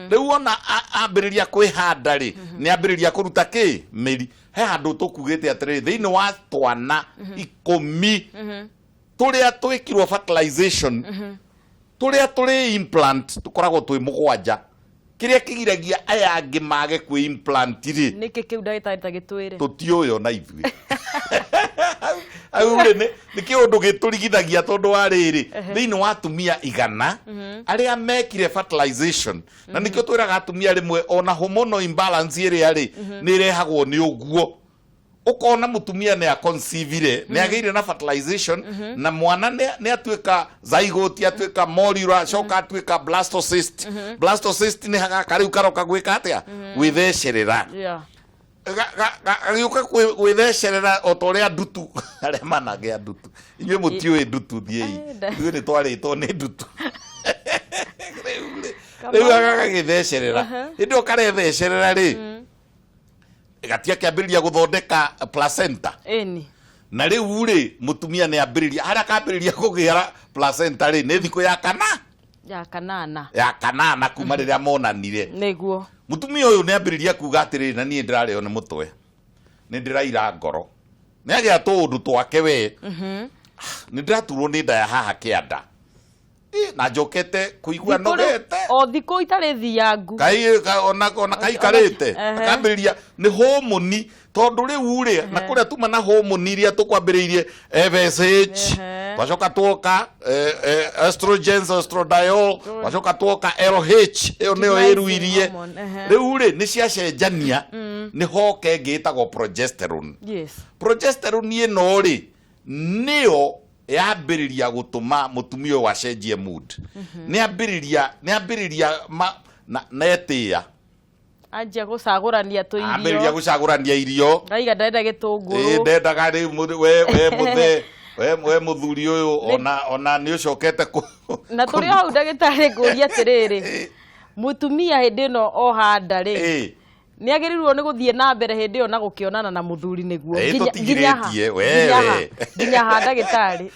Rĩu ona ambĩrĩria kwĩhanda rĩ, nĩ ambĩrĩria kũruta kĩ? Mĩri. He handũ tũkugĩte atĩrĩrĩ, thĩinĩ wa twana 10 tũrĩa twĩkirwo fertilization, tũrĩa tũrĩ implant tũkoragwo twĩ mũgwanja. Kĩrĩa kĩgiragia aya angĩ mage kwĩ implant rĩ?
Nĩkĩ kĩu, ndagĩtarĩ, ta gĩtwĩre?
Tũtiũĩ ona ithuĩ. Hau rĩ, nĩ kĩũndũ gĩtũrigithagia, tondũ wa rĩrĩ, thĩinĩ wa atumia 100 arĩa mekire fertilization, na nĩkĩo twĩraga atumia rĩmwe ona hormonal imbalance ĩrĩa rĩ nĩ ĩrehagwo nĩ ũguo. Ũkona mũtumia nĩ aconceive, nĩ agĩire na fertilization, na mwana nĩ atuĩka zygote, atuĩka morula, acoka atuĩka blastocyst. Blastocyst nĩ hagaka rĩu karoka gwĩka atĩa? Gwĩthecerera. Gagĩũka gwĩthecerera o ta ũrĩa ndutu, arĩa managĩa ndutu. Inyuĩ mũtiũĩ ndutu, thiĩi. Ithuĩ nĩ twarĩtwo nĩ ndutu. Rĩu gagagĩthecerera. Hĩndĩ ĩyo karethecerera rĩ, gatia kĩambĩrĩria gũthondeka placenta. Na rĩu rĩ, mũtumia nĩ ambĩrĩria harĩa akambĩrĩria kũgĩa placenta rĩ, nĩ thikũ ya kana
ya kanana.
Ya kanana kuma rĩrĩa monanire. Mũtumia ũyũ nĩ ambĩrĩria kuga atĩrĩrĩ, na niĩ ndĩrarĩo nĩ mũtwe, nĩ ndĩraira ngoro, nĩ agĩa tũũndũ twake we, nĩ ndĩraturwo nĩ nda ya haha kĩanda. Ĩ, na njokete kũigua
Thikũ rĩu-
nogete.
O thikũ itarĩ thiangu.
Kai ona kaikarĩte. Akambĩrĩria nĩ homoni, tondũ rĩu rĩ, na kũrĩa tuma na homoni iria tũkwambĩrĩirie FSH, twacoka tuoka estrogens, estradiol, twacoka tuoka LH, ĩyo nĩyo
Luteinizing
ĩruirie.
hormone, ehe.
Rĩu rĩ, nĩ ciacenjania, nĩ hoke ĩngĩ ĩtagwo progesterone. Progesterone ĩno rĩ, nĩyo yambĩrĩria gũtũma mũtumia ũyũ acenjie mood. Nĩ ambĩrĩria na etĩĩa.
Anjia gũcagũrania
Ambĩrĩria
tũirio.
Gũcagũrania irio.
Raiga ndarenda gĩtũngũrũ.
Ndendaga rĩu we mũthee, we mũthuri ũyũ, ona nĩ ũcokete
Na tũrĩ o hau, ndagĩtarĩ, ngũria atĩrĩrĩ, mũtumia hĩndĩ ĩno oha nda rĩ, nĩ agĩrĩirwo nĩ gũthiĩ na mbere hĩndĩ ĩyo na gũkĩonana na mũthuri nĩguo? Nginya ha?
Tũtigirĩtie,
Nginya ha?
wewe.
Nginya ha, ndagĩtarĩ?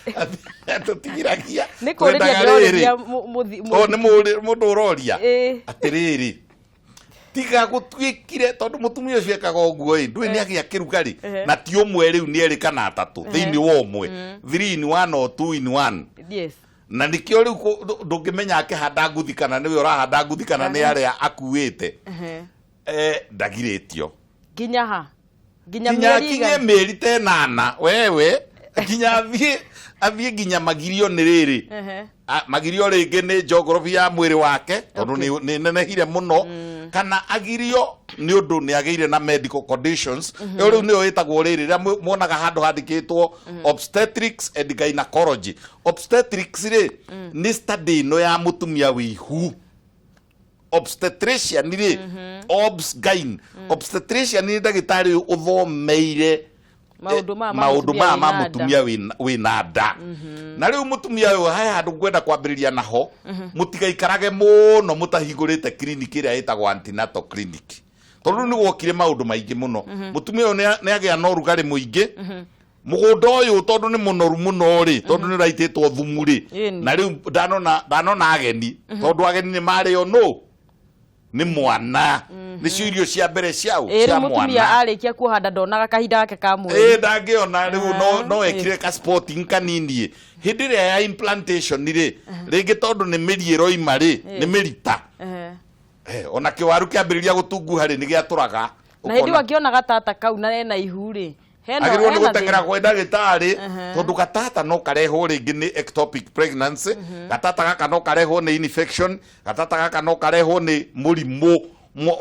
Tũtigiragia.
Nĩ kũrĩria.
Twendaga
Ndĩrorĩria
rĩrĩ. O nĩ mũndũ ũroria atĩrĩrĩ, tiga gũtuĩkire tondũ mũtumia ũcio ekaga ũguo ĩ, ndũĩ nĩ agĩa kĩrugarĩ. Na ti ũmwe rĩu, nĩ erĩ kana atatũ thĩinĩ wa ũmwe, 3 in 1 or 2 in 1. Na nĩkĩo rĩu ndũngĩmenya akĩhanda nguthi kana nĩwe ũrahanda nguthi kana nĩ arĩa akuĩte. Ndagirĩtio.
Nginya ha? Nginya
nginya
mĩeri
akinye
igana?
Mĩeri ta ĩnana wewe, nginya athiĩ nginya magirio nĩ rĩrĩ. Magirio rĩngĩ nĩ geography ya mwĩrĩ wake tondũ nĩ nenehire mũno, kana agirio nĩ ũndũ nĩ agĩire na medical conditions. Ĩyo rĩu nĩyo ĩtagwo rĩrĩ, rĩrĩa muonaga handũ handĩkĩtwo obstetrics and gynecology. Obstetrics rĩ, nĩ study ĩno ya mũtumia wĩ ihu. Obstetrician rĩ, obs gyn, obstetrician nĩ ndagĩtarĩ ũyũ ũthomeire
maũndũ maya ma
maũndũ
mũtumia
maya ma
wĩna nda.
Mũtumia wĩna nda. Na rĩu mũtumia ũyũ, he handũ ngwenda kwambĩrĩria naho. Mũtigaikarage mũno mũtahingũrĩte clinic ĩrĩa ĩtagwo antenatal clinic, tondũ rĩu nĩ gwokire maũndũ maingĩ mũno. Mũtumia ũyũ nĩ agĩa na ũrugarĩ mũingĩ. Mũgũnda ũyũ tondũ nĩ mũnoru mũno rĩ, tondũ nĩ ũraitĩtwo thumu rĩ, na rĩu ndanona ageni, tondũ ageni nĩ marĩo nũ nĩ mwana, nĩcio irio cia mbere ciao
Ĩ,
cia
rĩu mũtumia
mwana.
arĩkia kuoha nda ndonaga kahinda gake ka mweri.
Ĩ, ndangĩona rĩu, no ekire ka spotting kanini hĩndĩ ĩrĩa ya implantation rĩ, rĩngĩ tondũ nĩ mĩri ĩroima rĩ, nĩ mĩrita. Ona kĩwaru kĩambĩrĩria gũtunguha rĩ, nĩ gĩatũraga.
Na hĩndĩ ĩyo angĩona gatata kau na ena ihu rĩ, hena
Agĩrĩirwo nĩ
hena
gũteng'era
thĩna.
kwĩ ndagĩtarĩ, tondũ gatata no karehwo rĩngĩ nĩ ectopic pregnancy, gatata gaka no karehwo nĩ infection, gatata gaka no karehwo nĩ mũrimũ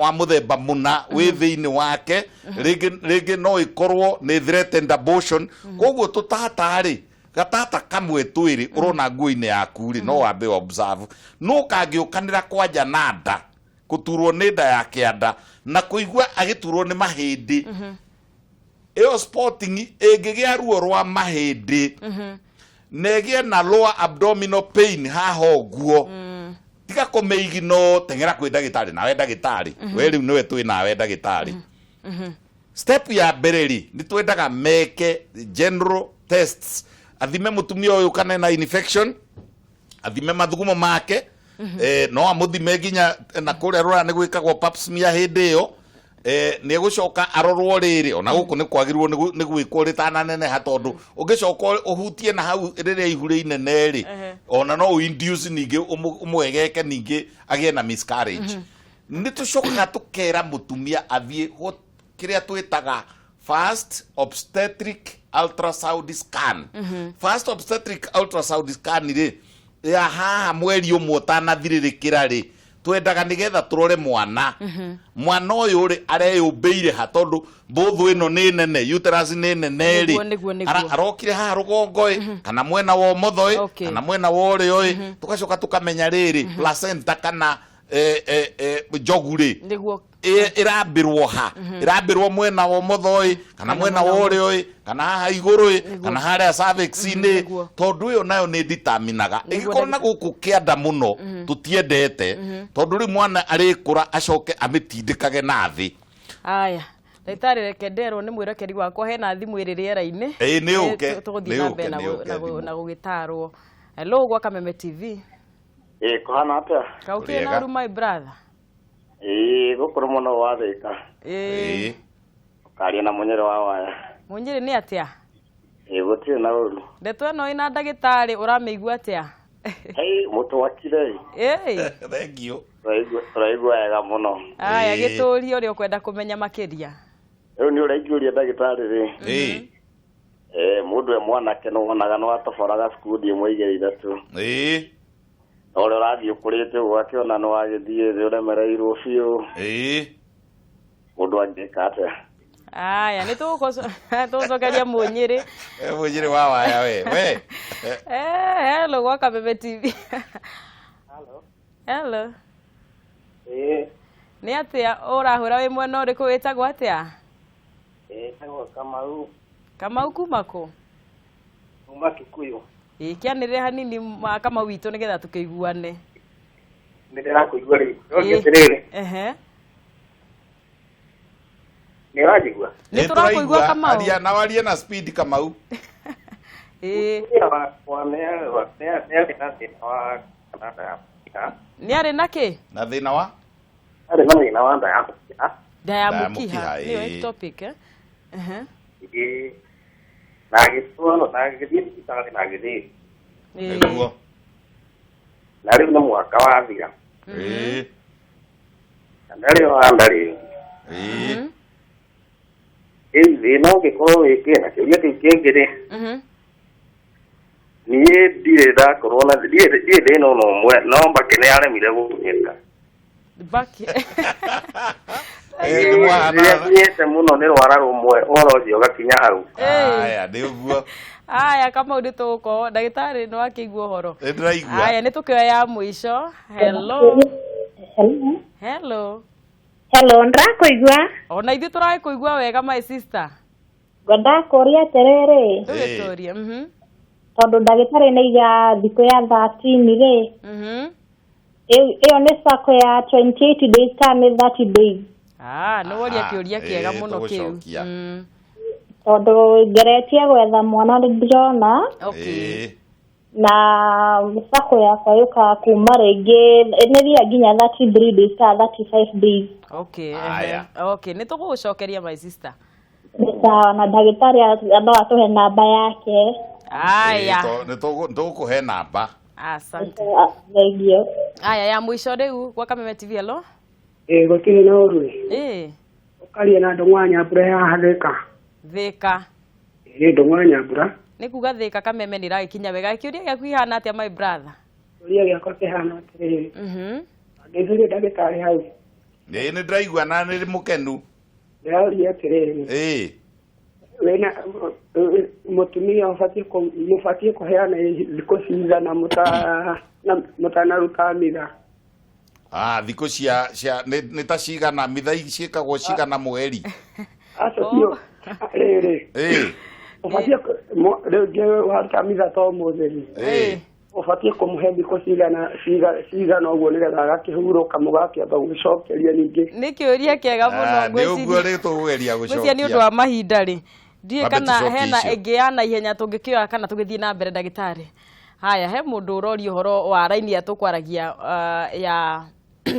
wa mũthemba mũna wĩ thĩinĩ wake, rĩngĩ no ĩkorwo nĩ threatened abortion. Koguo tũtata rĩ, gatata kamwe twĩrĩ ũrona nguo-inĩ yaku rĩ, no wambe observe no kangĩũkanĩra kwanja na nda, kũturwo nĩ nda ya kĩanda na kũigua agĩturwo nĩ mahĩndĩ, ĩyo spotting ĩngĩgĩa ruo rwa mahĩndĩ na ĩgĩe na lower abdominal pain haha ũguo, tiga kũmĩigino, teng'era kwĩ ndagĩtarĩ. Nawe ndagĩtarĩ, we rĩu nĩwe twĩ nawe ndagĩtarĩ. Step ya mbere rĩ, nĩ twendaga meke general tests, athime mũtumia ũyũ kana ena infection, athime mathugumo make, no amũthime nginya na kũrĩa rũraya nĩ gwĩkagwo pap smear hĩndĩ ĩyo. Nĩ egũcoka arorwo rĩrĩ, ona gũkũ nĩ kwagĩrĩirwo nĩ gwĩkwo rĩtananeneha, tondũ ũngĩcoka ũhutie na hau rĩrĩa ihu rĩ inene rĩ, ona no ũ-induce ningĩ ũmwegeke ningĩ agĩe na miscarriage. Nĩ tũcokaga tũkera mũtumia athiĩ kĩrĩa twĩtaga first obstetric ultrasound scan. First obstetric ultrasound scan rĩ, ya haha mweri ũmwe ũtanathirĩrĩkĩra rĩ, twendaga nĩgetha tũrore mwana ũyũ rĩ, areyũmbĩire ha, tondũ mbũthũ ĩno nĩ nene, uterus nĩ nene rĩ,
Nĩguo, nĩguo, nĩguo.
Arokire haha rũgongo ĩ, kana mwena wa ũmotho ĩ, kana mwena wa ũrĩo ĩ. Tũgacoka tũkamenya rĩrĩ, placenta kana njogu rĩ, ĩrambĩrwo ha, ĩrambĩrwo mwena wa ũmotho ĩ, kana mwena wa ũrĩo ĩ, kana haha igũrũ ĩ, kana harĩa cervix-inĩ, tondũ ĩyo nayo nĩ determinaga. Ĩngĩkorwo na gũkũ kĩanda mũno, tũtiendete, tondũ rĩu mwana arĩkũra acoke amĩtindĩkage na thĩ.
Aya. Ndagĩtarĩ, reke nderwo nĩ mwĩrekeri wakwa hena thimũ ĩrĩ rĩera-inĩ.
Ĩĩ, nĩ ũke,
Tũgũthiĩ
nĩ
na
ũke,
mbere na
nĩ ũke thimũ.
Na gũgĩtarwo. Hello, gwa Kameme TV.
Ĩĩ, kũhana atĩa?
Kaũkĩrĩ na
Ũrĩega.
ũru, my brother.
Ĩĩ, gũkũ nĩ mũno wa Thĩka.
Ĩĩ.
Ĩĩ.
Ũkaria na mũnyĩrĩ wa waya.
Mũnyĩrĩ, nĩ atĩa?
Ĩĩ, gũtirĩ na ũru.
Ndeto ĩno ĩna ndagĩtarĩ ũramĩigua atĩa?
Hei, mũtwakire.
Ĩĩ.
Thank you.
Tũraigua wega mũno.
Aya.
Ĩĩ.
Gĩtũrie ũrĩa ũkwenda kũmenya makĩria.
Rĩu nĩ ũraingĩũria ndagĩtarĩ rĩ.
Ĩĩ.
Ĩĩ, mũndũ e mwanake nĩ wonaga nĩ watoboraga cikundi ĩmwe, igĩrĩ, ithatũ.
Ĩĩ.
Na ũrĩa ũrathiĩ ũkũrĩte ũguo akĩona nĩ wagĩthiĩ thĩ ũremereirwo biũ.
Ĩĩ.
Mũndũ angĩka atĩa?
Aya, nĩ tũgũcokeria mũnyĩrĩ.
Eh, mũnyĩrĩ wa waya we.
Eh, hello gwa Kameme TV.
Hello.
Hello.
Ĩĩ.
Nĩ atĩa? Ũrahũra wĩ mwena ũrĩkũ? Wĩtagwo atĩa?
Ĩtagwo Kamau.
Kamau kuma kũ?
Kuma Kikuyu.
Ĩ, kĩanĩrĩre hanini Kamau witũ nĩgetha tũkĩiguane.
Nĩ ndĩrakũigua rĩu.
Ĩĩ.
Atĩrĩrĩ.
Ehe.
Nĩ ũranjigua?
Nĩ tũrakũigua, Kamau.
Aria na warie na speed, Kamau.
Ĩĩ.
Mũtumia wakwa nĩ arĩ na thĩna wa kana nda ya mũkiha.
Nĩ arĩ na kĩ?
Na thĩna wa
Arĩ na thĩna wa nda ya mũkiha.
Nda ya
Nda ya
mũkiha.
mũkiha,
Nĩyo
ĩĩ.
ectopic, eh? Ehe.
Ĩĩ. Na agĩtwarwo na agĩthiĩ thibitarĩ na agĩthĩnjwo.
Ĩĩ.
Nĩguo.
Na rĩu nĩ mwaka wathira.
Ĩĩ.
Na ndarĩ wa nda rĩngĩ.
Ĩĩ.
Rĩu thĩna ũngĩkorwo wĩ kĩ? Na kĩũria kĩu kĩngĩ rĩ, niĩ ndirĩ ndakorwo na ndirĩ thĩna ona ũmwe, no Mbakĩ nĩ aremire gũkinyĩka.
Baki.
Ĩĩ, nĩ mwahana.
Rĩrĩa nginyĩte mũno nĩ rwara rũmwe, ũhoro ũcio ũgakinya hau.
Aya, nĩ ũguo.
Aya, Kamau, nĩ tũgũkorwo ndagĩtarĩ nĩ wakĩigua ũhoro.
Nĩ ndĩraigua.
Aya, nĩ tũkĩoya ya mũico. Hello.
Hello.
Hello.
Hello, ndĩrakũigua.
Ona ithuĩ tũragĩkũigua wega, my sister.
Ngwendaga kũũria atĩrĩrĩ,
Tũgĩtũrie.
Tondũ ndagĩtarĩ nĩ aiga thikũ ya 13 rĩ, ĩyo nĩ circle ya 28 days kana nĩ 30 days?
Ah, nĩ woria
Aha,
kĩũria kĩega
ĩĩ,
mũno kĩu.
tũgũcokia.
Tondũ ngeretie gwetha mwana nĩ ndĩrona
Okay.
Ĩĩ.
Na circle yakwa yũkaga kuma rĩngĩ nĩ thiaga nginya 33 days kana 35 days.
Okay.
Aya.
Ehe. Okay, nĩ tũgũgũcokeria, my sister.
Nĩ sawa, na ndagĩtarĩ no atũhe namba yake.
Aya.
Ĩĩ, nĩ tũgũkũhe namba.
Asante.
Thank you.
Aya, ya mũico rĩu gwa Kameme TV. Hello.
Ĩĩ, gũtirĩ na ũru.
Ĩĩ.
Ũkaria na Ndũng'wa Nyambura haha Thĩka.
Thĩka.
Ĩĩ, Ndũng'wa Nyambura.
Nĩ kuga Thĩka Kameme nĩ ĩragĩkinya wega. Kĩũria gĩaku ihana atĩa, my brother?
Kĩũria gĩakwa kĩhana atĩrĩrĩ, ngeithĩrie ndagĩtarĩ hau.
Ĩĩ, nĩ ndĩraigua na nĩ mũkenu.
Ndĩraũria atĩrĩrĩ,
Ĩĩ.
Wĩna mũtumia mũbatiĩ kũheana thikũ cigana mũtanaruta mitha?
Ah, thikũ cia nĩ ta cigana mitha ciĩkagwo cigana mweri?
Acio cio rĩrĩ,
Ĩĩ.
ũbatiĩ rĩngĩ waruta mitha ta ũmũthĩ rĩ,
Ĩĩ.
ũbatiĩ kũmũhe thikũ cigana ũguo nĩgetha agakĩhurũka mũgakĩamba gwĩcokeria ningĩ?
Nĩ kĩũria kĩega mũno.
Ah, nĩ ũguo rĩ tũgũgeria
Ngwĩciria nĩ ũndũ
gũcokia.
wa mahinda rĩ, ndiũĩ
Wambe
kana
tũcokie
hena
icio.
ĩngĩ ya naihenya tũngĩkĩoya kana tũgĩthiĩ na mbere, ndagĩtarĩ. Haya, he mũndũ ũroria ũhoro wa raini ya tũkwaragia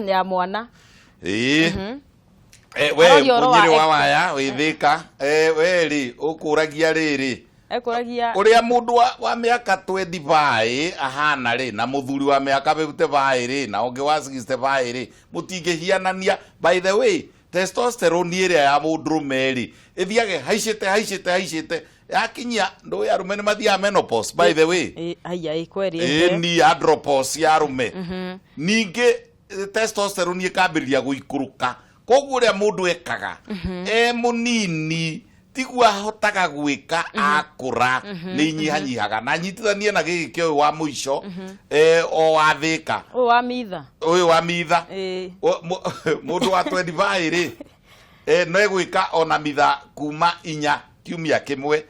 ya mwana.
Ĩĩ. Eh, we
Aroria ũhoro wa
mũnyĩrĩ wa waya wĩ Thĩka. Eh, we rĩ ũkũragia rĩrĩ,
Ekũragia
ũrĩa mũndũ wa mĩaka 25 ahana rĩ, na mũthuri wa mĩaka 55 rĩ, na ũngĩ wa 65 rĩ, mũtingĩhianania. By the way, testosterone ĩrĩa ya mũndũrũme rĩ, ĩthiage haicĩte haicĩte haicĩte yakinyia ndũĩ arũme nĩ mathiaga menopause, by the way.
Ĩ, haiya, ĩ kweri.
Ĩ ni andropause ya arũme. Ningĩ testosterone ĩkambĩrĩria gũikũrũka, koguo ũrĩa mũndũ ekaga e mũnini tiguo ahotaga gwĩka akũra, nĩ inyihanyihaga. Na nyitithanie na gĩkĩ kĩa ũyũ wa mũico, o wa Thĩka.
Ũyũ wa mitha.
Ũyũ wa mitha.
Ĩ.
Mũndũ wa 25 rĩ, no egwĩka ona mitha kuma 4 kiumia kĩmwe.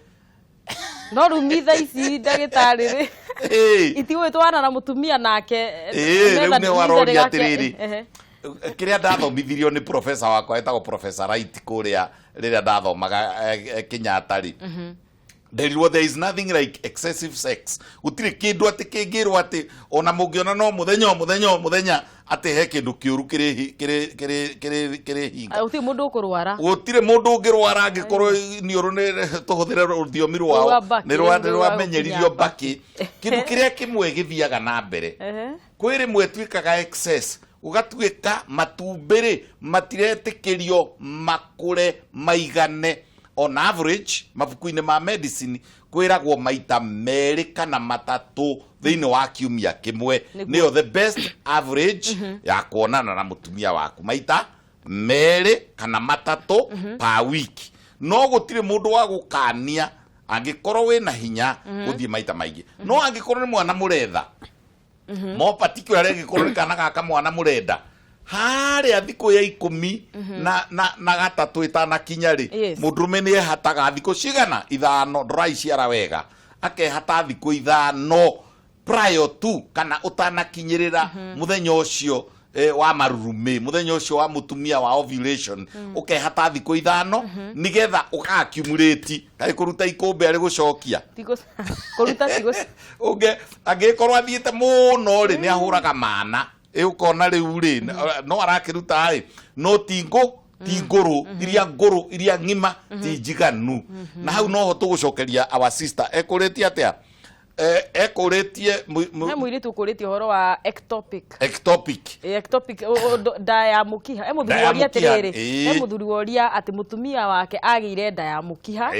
No rĩu mitha ici, ndagĩtarĩ rĩ,
Ĩ.
itigũgĩtwarana na mũtumia nake.
Ĩ, rĩu
metha-
nĩ waroria
mitha
atĩrĩrĩ.
Ehe.
Kĩrĩa ndathomithirio nĩ professor wakwa etagwo Professor Wright kũrĩa rĩrĩa ndathomaga Kenyatta rĩ, nderirwo there is nothing like excessive sex. Gũtirĩ kĩndũ atĩ kĩngĩrwo atĩ ona mũngĩona no mũthenya o mũthenya o mũthenya atĩ he kĩndũ kĩũru kĩrĩ kĩrĩ kĩrĩ kĩrĩ kĩrĩ hinga.
Gũtirĩ mũndũ ũkũrwara.
Gũtirĩ mũndũ ũngĩrwara angĩkorwo niũrũ nĩ tũhũthĩre rũthiomi rwao
Rwa mbakĩ,
nĩ rwa
rwa
rwamenyeririo
gũkinya
mbakĩ. Kĩndũ kĩrĩa kĩmwe gĩthiaga na mbere, kwĩ rĩmwe ĩtuĩkaga excess, gũgatuĩka matumbĩ rĩ matiretĩkĩrio makũre maigane. On average, mabuku-inĩ ma medicine kwĩragwo maita 2 kana 3 thĩinĩ wa kiumia kĩmwe. Nĩyo the best average ya kuonana na mũtumia waku, maita 2 kana 3 per week. No gũtirĩ mũndũ wa gũkania angĩkorwo wĩna hinya gũthiĩ maita maingĩ. No angĩkorwo nĩ mwana mũretha, mo particularly angĩkorwo nĩ kana gaka mwana mũrenda, harĩa thikũ ya 13 ĩtanakinya rĩ, mũndũrũme nĩ ehataga thikũ cigana? 5. Ndũraiciara wega, akehata thikũ 5 prior to kana ũtanakinyĩrĩra mũthenya ũcio wa marurumĩ, mũthenya ũcio wa mũtumia wa ovulation, ũkehata thikũ 5 nĩgetha ũka-accumulate. Kaĩ kũruta ikũmbĩ arĩ gũcokia?
Kũruta ti
Ũngĩ angĩkorwo athiĩte mũno rĩ, nĩ ahũraga mana. Ĩ ũkona rĩu rĩ, no arakĩruta ĩ, no ti ngũ, ti ngũrũ, iria ngũrũ, iria ng'ima, ti njiganu. Na hau noho tũgũcokeria our sister ekũrĩtie atĩa? Ekũrĩtie
He mũirĩtu ũkũrĩtie ũhoro wa ectopic.
Ectopic.
Ectopic, nda ya mũkiha. He mũthuri
Nda ya
woria
mũkiha,
atĩrĩrĩ, he mũthuri woria atĩ mũtumia wake agĩire nda ya mũkiha.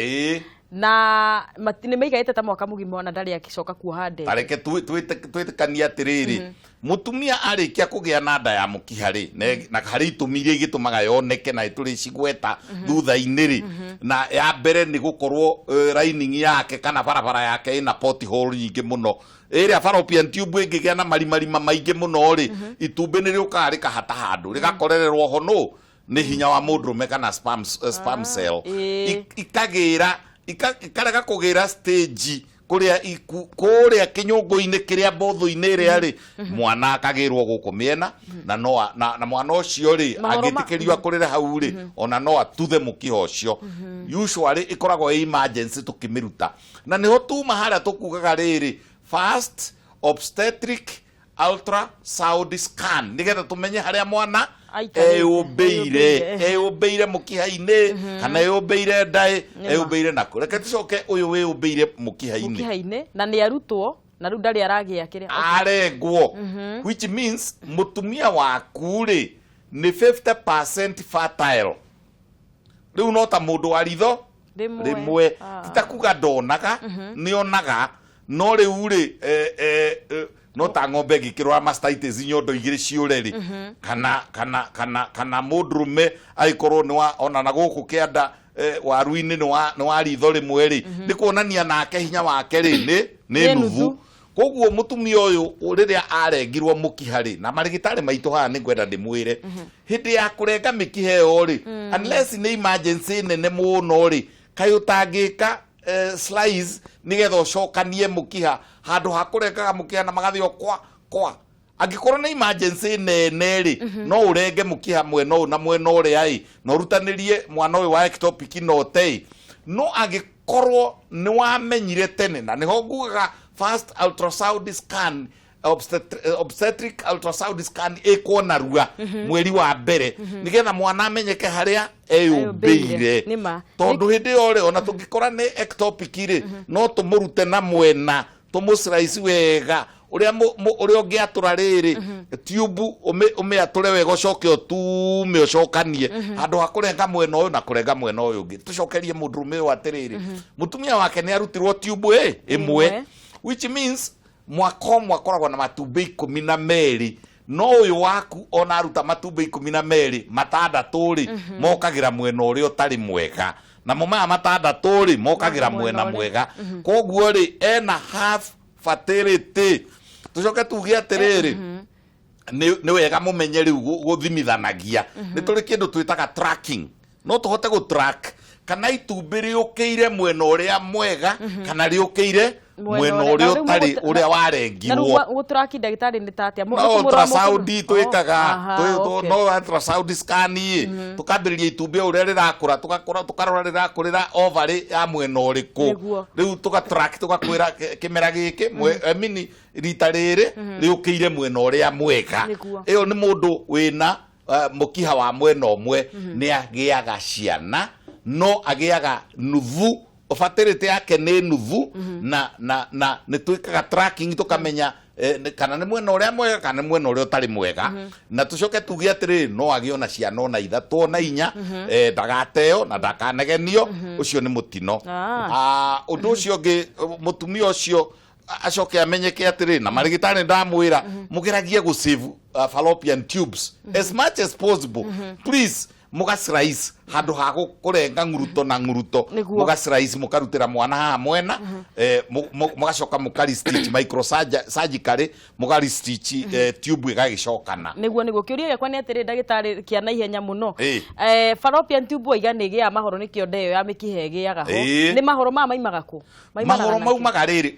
Na nĩ maikarĩte ta mwaka mũgima ona ndarĩ akĩcoka kuoha nda.
Ta reke twĩtĩkanie atĩrĩrĩ, mũtumia arĩkia kũgĩa na nda ya mũkiha rĩ, na harĩ itũmi iria igĩtũmaga yoneke na tũrĩcigweta thutha-inĩ rĩ, na ya mbere nĩ gũkorwo lining yake kana barabara yake ĩna pothole nyingĩ mũno. Ĩrĩa fallopian tube ĩngĩgĩa na marimarima maingĩ mũno rĩ, itumbĩ nĩ rĩũkaga rĩkahata handũ, rĩgakorererwo ho nũ nĩ hinya wa mũndũrũme kana sperm cell. Ikagĩra, ikarega kũgĩra stage kũrĩa iku, kũrĩa kĩnyũngũ-inĩ kĩrĩa mbũthũ-inĩ ĩrĩa rĩ, mwana akagĩrwo gũkũ mĩena, na no a-, na, na mwana ũcio rĩ,
Mahoro ma-
angĩtĩkĩrio akũrĩre hau rĩ, ona no atuthe mũkiha ũcio. Usually ĩkoragwo ĩ emergency tũkĩmĩruta. Na nĩho tuma harĩa tũkugaga rĩrĩ, first obstetric ultrasound scan, nĩgetha tũmenye harĩa mwana
Aikarĩte.
eyũmbĩire,
Eyũmbĩire.
eyũmbĩire mũkiha-inĩ, kana eyũmbĩire ndaĩ, eyũmbĩire nakũ. Reke tũcoke ũyũ wĩyũmbĩire mũkiha-inĩ.
Mũkiha-inĩ, na nĩ arutwo, na rĩu ndarĩ aragĩa kĩrĩa.
Arengwo. Which means mũtumia waku rĩ nĩ 50% fertile. Rĩu no ta mũndũ wa ritho
Rĩmwe.
rĩmwe. Ti ta kuga ndonaga, nĩonaga, no rĩu rĩ, no ta ng'ombe ĩngĩkĩrwara mastitis nyondo igĩrĩ ciũre rĩ, kana mũndũrũme agĩkorwo nĩ wa, ona na gũkũ kĩanda, waru-inĩ nĩ wa ritho rĩmwe rĩ, nĩ kuonania nake hinya wake rĩ, nĩ
Nĩ
nuthu.
nuthu.
Koguo mũtumia ũyũ rĩrĩa arengirwo mũkiha rĩ, na marĩgĩtarĩ maitũ haha nĩ ngwenda ndĩmwĩre, hĩndĩ ya kũrenga mĩkiha ĩyo rĩ, unless nĩ emergency nene mũno rĩ, kaĩ ũtangĩka slice nĩgetha ũcokanie mũkiha handũ ha kũrengaga mũkiha na magathiĩ o kwa kwa. Angĩkorwo nĩ emergency nene rĩ, no ũrenge mũkiha mwena ũyũ na mwena ũrĩa ĩ, na ũrutanĩrie mwana ũyũ wa ectopic na ũte ĩ. No angĩkorwo nĩ wamenyire tene, na nĩho ngugaga first ultrasound scan, obstetric ultrasound scan ĩkwo narua mweri wa mbere, nĩgetha mwana amenyeke harĩa eyũmbĩire.
Nĩ ma.
Tondũ hĩndĩ ĩyo rĩ, ona tũngĩkora nĩ ectopic rĩ, no tũmũrute na mwena, tũmũslice wega, ũrĩa ũrĩa ũngĩatũra rĩrĩ, tube ũmĩatũre wega, ũcoke ũtume ũcokanie, handũ ha kũrenga mwena ũyũ na kũrenga mwena ũyũ ũngĩ. Tũcokerie mũndũrũme ũyũ atĩrĩrĩ, mũtumia wake nĩ arutirwo tube ĩmwe,
Ĩmwe.
which means mwaka ũmwe akoragwo na matumbĩ 12, no ũyũ waku ona aruta matumbĩ 12, 6 rĩ, mokagĩra mwena ũrĩa ũtarĩ mwega, namo maya 6 rĩ, mokagĩra
Mwena
mwena
ũrĩa.
mwega. Koguo rĩ, ena half fertility. Tũcoke tuge atĩrĩrĩ, nĩ wega mũmenye rĩu gũthimithanagia. Nĩ tũrĩ kĩndũ twĩtaga tracking. No tũhote gũ track Kana itumbĩ rĩũkĩire mwena ũrĩa mwega kana rĩũkĩire mwena ũrĩa ũtarĩ, ũrĩa
Na
warengirwo.
Rĩu gũtũraki, ndagĩtarĩ, nĩ ta atĩa?
No ultrasound twĩkaga, no ultrasound scan ĩ, tũkambĩrĩria itumbĩ o ũrĩa rĩrakũra, tũgakũra, tũkarora rĩrakũrĩra ovary ya mwena ũrĩkũ. Rĩu tũgatrack, tũgakwĩra kĩmera gĩkĩ I mean, rita rĩrĩ rĩũkĩire mwena ũrĩa mwega. Ĩyo nĩ mũndũ wĩna mũkiha wa mwena ũmwe, nĩ agĩaga ciana no agĩaga nuthu, fertility yake nĩ nuthu, na nĩ twĩkaga tracking tũkamenya kana nĩ mwena ũrĩa mwega kana nĩ mwena ũrĩa ũtarĩ mwega, na tũcoke tuge atĩrĩrĩ, no agĩe ona ciana ona ithatũ ona inya, ndagateo na ndakanegenio, ũcio nĩ mũtino. Ũndũ ũcio ũngĩ, mũtumia ũcio acoke amenyeke atĩrĩ, na marĩgĩtarĩ ndamwĩra mũgeragie gũ save fallopian tubes as much as possible, please. Mũga slice handũ ha kũrenga ng'uruto na ng'uruto, mũga slice, mũkarutĩra mwana haha mwena, mũgacoka mũkari stitch microsurgically, mũgari stitch tube ĩgagĩcokana.
Nĩguo kĩũria gĩakwa nĩ atĩrĩ, ndagĩtarĩ, kĩa na ihenya mũno. Fallopian tube waiga nĩ ĩgĩaga mahoro, nĩkĩo nda ĩyo ya mĩkiha ĩgĩaga ho. Nĩ mahoro maya maimaga kũ?
Maimanaga mahoro na kĩ? Maumaga rĩrĩ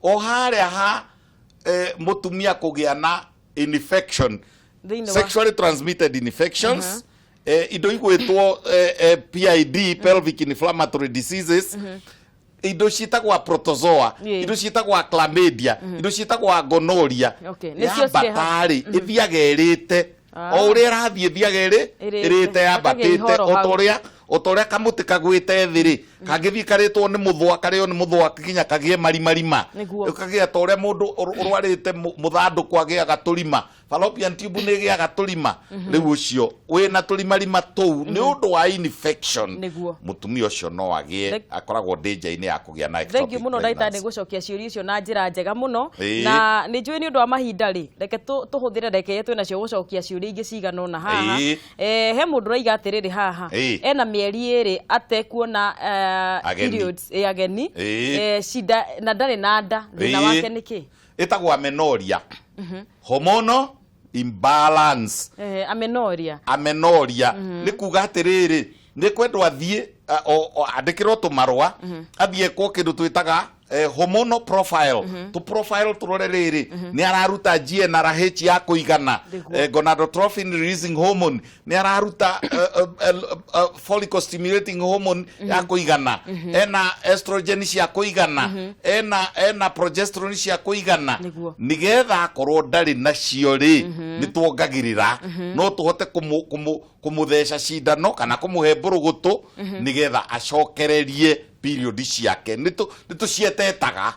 o harĩa ha mũtumia kũgĩa na infection,
Thĩinĩ wa
sexually transmitted infections, indo igwĩtwo PID, pelvic inflammatory diseases, indo ciĩtagwo protozoa, indo ciĩtagwo chlamydia, indo ciĩtagwo gonorrhea.
Nĩcio cirehaga-
Yambatarĩ ĩthiaga ĩrĩte o ũrĩa ĩrathiĩ, ĩthiaga ĩrĩ
Ĩrĩte.
ĩrĩte,
Ĩkagĩa
yambatĩte
ihoro
o ta
hau.
ũrĩa o ta ũrĩa kamũtĩ kagwĩte thĩ rĩ, kangĩthiĩ karĩtwo nĩ mũthũa, karĩo nĩ mũthũa nginya kagĩe marimarima. Kagĩa ta ũrĩa mũndũ ũrwarĩte mũthandũkũ agĩaga tũrima, fallopian tube nĩ ĩgĩaga tũrima. Rĩu ũcio wĩna tũrimarima tũu nĩ ũndũ wa infection, mũtumia ũcio no agĩe, akoragwo danger-inĩ ya kũgĩa na
Thank you
ectopic
mũno, ndagĩtarĩ,
pregnancy.
nĩ gũcokia ciũria icio na njĩra njega mũno. Na nĩ njũĩ nĩ ũndũ wa mahinda rĩ, reke tũhũthĩre ndagĩka iria twĩ nacio gũcokia ciũria ingĩ cigana ũna haha. He mũndũ ũraiga atĩrĩrĩ haha, ena mĩeri 2 atekuona
Ageni.
Periods, ageni. Shida na ndarĩ na nda, thĩna wake nĩ kĩ?
Ĩtagwo amenorrhea, hormonal imbalance.
Amenorrhea.
Amenorrhea nĩ kuga atĩrĩrĩ, nĩ kwendwo athiĩ andĩkĩrwo tũmarũa, athiĩ ekwo kĩndũ twĩtaga hormonal profile, tũ profile tũrore rĩrĩ nĩ araruta GnRH ya kũigana, gonadotropin releasing hormone, nĩ araruta follicle stimulating hormone ya kũigana, ena estrogen cia kũigana, ena progesterone cia kũigana, nigetha akorwo ndarĩ nacio rĩ, nĩ tuongagĩrĩra, no tũhote kũmũtheca cindano kana kũmũhe mbũrũgũtũ nigetha acokererie period ciake. Nĩ tũcietetaga.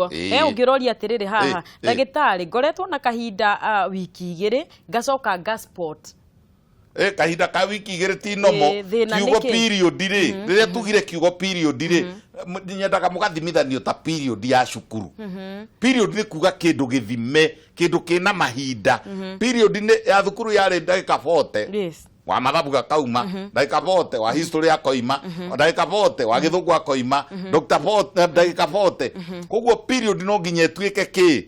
He ũngĩ ũroria atĩrĩrĩ haha, ndagĩtarĩ, ngoretwo na kahinda wiki 2 ngacoka ngaspot.
Kahinda ka wiki 2 ti nomo.
Thĩna
Kiugo
nĩ kĩ?
Period rĩ, rĩrĩa tugire kiugo period rĩ, nyendaga mũgathimithanio ta period ya cukuru. Period nĩ kuga kĩndũ gĩthime, kĩndũ kĩna mahinda. Period nĩ ya thukuru yarĩ ndagĩka 40, wa mathabu gakauma ndagĩka 40, wa history akoima ndagĩka 40, wa gĩthũngũ akoima Dr. 40, ndagĩka 40. Koguo period no nginya ĩtuĩke kĩ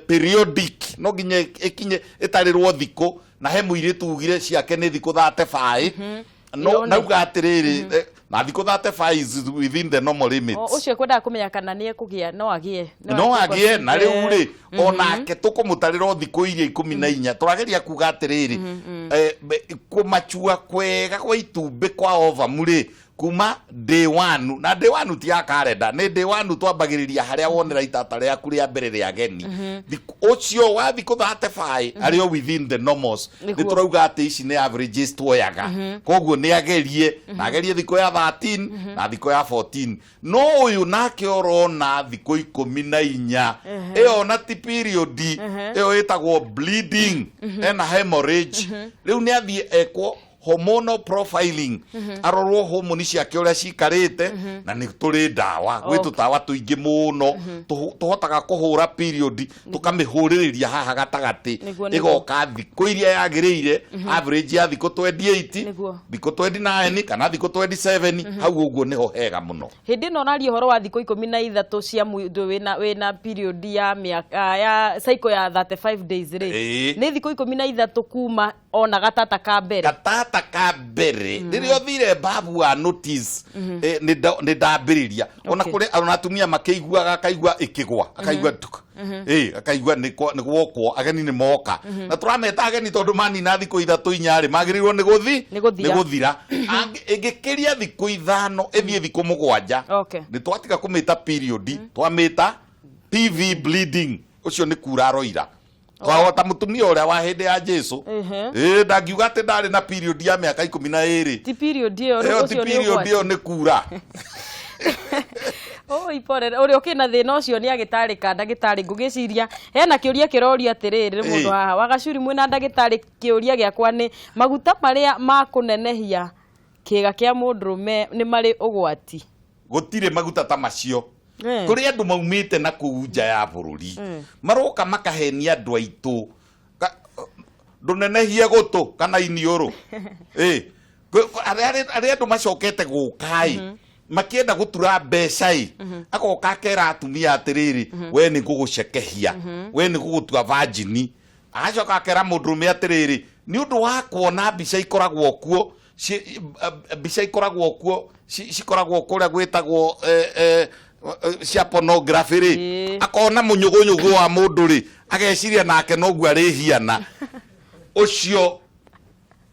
periodic, no nginya ĩkinye ĩtarĩrwo thikũ, na he mũirĩtu ugire ciake nĩ thikũ 35, no
Ĩyo nĩ-
nauga atĩrĩrĩ, na thikũ 35 is within the normal limits.
Ũcio ekwendaga kũmenya kana nĩ ekũgĩa, no agĩe.
No agĩe, na rĩu rĩ, onake tũkũmũtarĩra o thikũ iria 14. Tũrageria kuga atĩrĩrĩ, kũmachua kwega kwa itumbĩ kwa ovum rĩ, kuma day one, na day one ti ya karenda, nĩ day one twambagĩrĩria harĩa wonera itata rĩaku rĩa mbere rĩa geni. Ũcio wa thikũ 35 arĩ o within the normals. Nĩ tũrauga atĩ ici nĩ averages tuoyaga, koguo nĩ agerie na agerie thikũ ya 13 na thikũ ya 14. No ũyũ nake ũrona thikũ 14, ĩyo na ti period, ĩyo ĩtagwo bleeding, ena hemorrhage. Rĩu nĩ athiĩ ekwo hormonal profiling, arorwo hormone ciake ũrĩa cikarĩte, na nĩ tũrĩ ndawa, gwĩ tũtawa tũingĩ mũno tũhotaga kũhũra period, tũkamĩhũrĩrĩria haha gatagatĩ, ĩgoka thikũ iria yagĩrĩire, average ya thikũ 28, thikũ 29 kana thikũ 27, hau ũguo nĩho hega mũno.
Hĩndĩ ĩno ũraria ũhoro wa thikũ 13 cia mũndũ wĩna period ya mĩaka ya cycle ya 35 days rĩ, nĩ thikũ 13 kuma Ona gatata ka mbere.
Gatata ka mbere, rĩrĩa ũthire babu wa notice, nĩ ndambĩrĩria ona kũrĩ ona atumia makĩiguaga, akaigua ĩkĩgwa, akaigua tuk, akaigua nĩ gwokwo, ageni nĩ moka. Na tũrameta ageni tondũ manina thikũ 3 4 rĩ, magĩrĩirwo nĩ gũthi.
Nĩ gũthira.
Nĩ gũthira. Ĩngĩkĩria thikũ 5, ĩthiĩ thikũ 7, nĩ twatiga kũmĩta period, twamĩta PV bleeding. Ũcio nĩ kura aroira. Twahota mũtumia ũrĩa wa hĩndĩ ya Jesu. Ndangiuga atĩ ndarĩ na period ya mĩaka 12.
Ti period ĩyo.
Ĩyo ti
ũcio nĩ
period.
Ũgwati.
Ĩyo nĩ kura.
Oi, pole, ũrĩa ũkĩna thĩna ũcio nĩ agĩtarĩka ndagĩtarĩ. Ngũgĩciria hena kĩũria kĩrorio atĩrĩrĩ nĩ mũndũ haha wagacuri mwĩna ndagĩtarĩ. Kĩũria gĩakwa nĩ maguta marĩa ma kũnenehia kĩga kĩa mũndũrũme nĩ marĩ ũgwati?
Gũtirĩ maguta ta macio. Kũrĩ andũ maumĩte na kũu nja ya bũrũri, maroka makahenia andũ aitũ. Ndũnenehie gũtũ kana iniũrũ. Arĩa andũ macokete gũka ĩ, makĩenda gũtura mbeca ĩ, agoka akera atumia atĩrĩrĩ, we nĩ ngũgũcekehia, we nĩ ngũgũtua virgin. Agacoka akera mũndũrũme atĩrĩrĩ, nĩ ũndũ wa kuona mbica ikoragwo kuo, mbica ikoragwo kuo, cikoragwo kũrĩa gwĩtagwo cia pornography rĩ, akona mũnyũgũnyũgũ wa mũndũ rĩ, ageciria nake noguo arĩhiana. Ũcio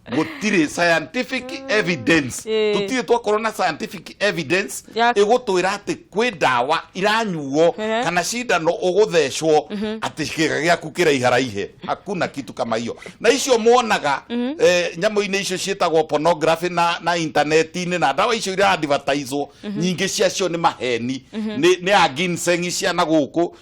gũtirĩ scientific evidence. Tũtirĩ twakorwo na scientific evidence ĩgũtwĩra atĩ kwĩ ndawa iranyuo kana cindano ũgũthecwo atĩ kĩga gĩaku kĩraiharaihe. Hakuna kitu kama hiyo. Na icio muonaga nyamũ-inĩ icio ciĩtagwo pornography na intaneti-inĩ na ndawa icio ira-advertiswo, nyingĩ ciacio nĩ maheni, nĩ a ginseng cia na gũkũ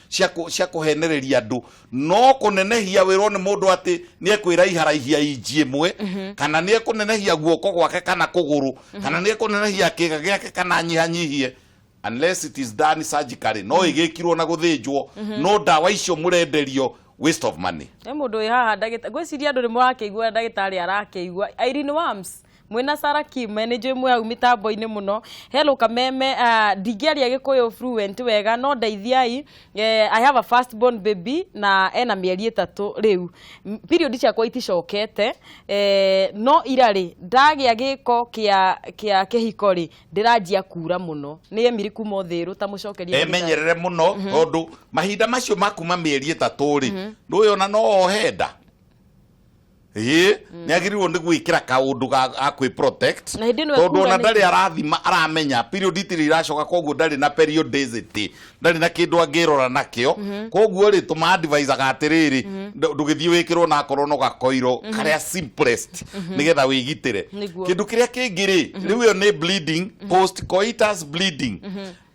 cia kũhenereria andũ. No kũnenehia wĩrwo nĩ mũndũ atĩ nĩ ekwĩraiharaihia inji 1, kana nĩ ekũnenehia guoko gwake kana kũgũrũ, kana nĩ ekũnenehia kĩga gĩake kana nyihanyihie, unless it is done surgically, no ĩgĩkirwo na gũthĩnjwo. No ndawa icio mũrenderio, waste of money.
He mũndũ wĩ haha ndagĩta, ngwĩciria andũ nĩ mũrakĩigua ndagĩtarĩ arakĩigua. Irene Wams mwĩna Sarah Kim nĩ njũĩ mwĩ hau mĩtambo-inĩ mũno. Hello Kameme, ndingĩaria Gĩkũyũ fluent wega, no ndeithiai. I have a first born baby na ena mĩeri 3 rĩu. Period ciakwa iticokete, no ira rĩ ndagĩa gĩko kĩa kĩhiko rĩ, ndĩranjia kura mũno. Nĩ Emily kuma Ũthĩrũ, ta mũcokeria ndagĩtarĩ.
Emenyerere mũno, tondũ mahinda macio ma kuma mĩeri 3 rĩ, ndũĩ ona no ohe nda. Ĩĩ, nĩ agĩrĩirwo nĩ gwĩkĩra kaũndũ ga kwĩ protect.
Na hĩndĩ ĩno
tondũ
ekura
ona
ndarĩ
ndarĩ arathima aramenya period itirĩ iracoka, koguo ndarĩ na periodicity, ndarĩ na kĩndũ angĩrora nakĩo. Koguo rĩ, tũma-advisaga atĩrĩrĩ, ndũgĩthiĩ wĩkĩrwo na akorwo no gakoiro karĩa simplest nĩgetha wĩgitĩre. Kĩndũ kĩrĩa kĩngĩ rĩ, rĩu ĩyo nĩ bleeding, post coitus bleeding.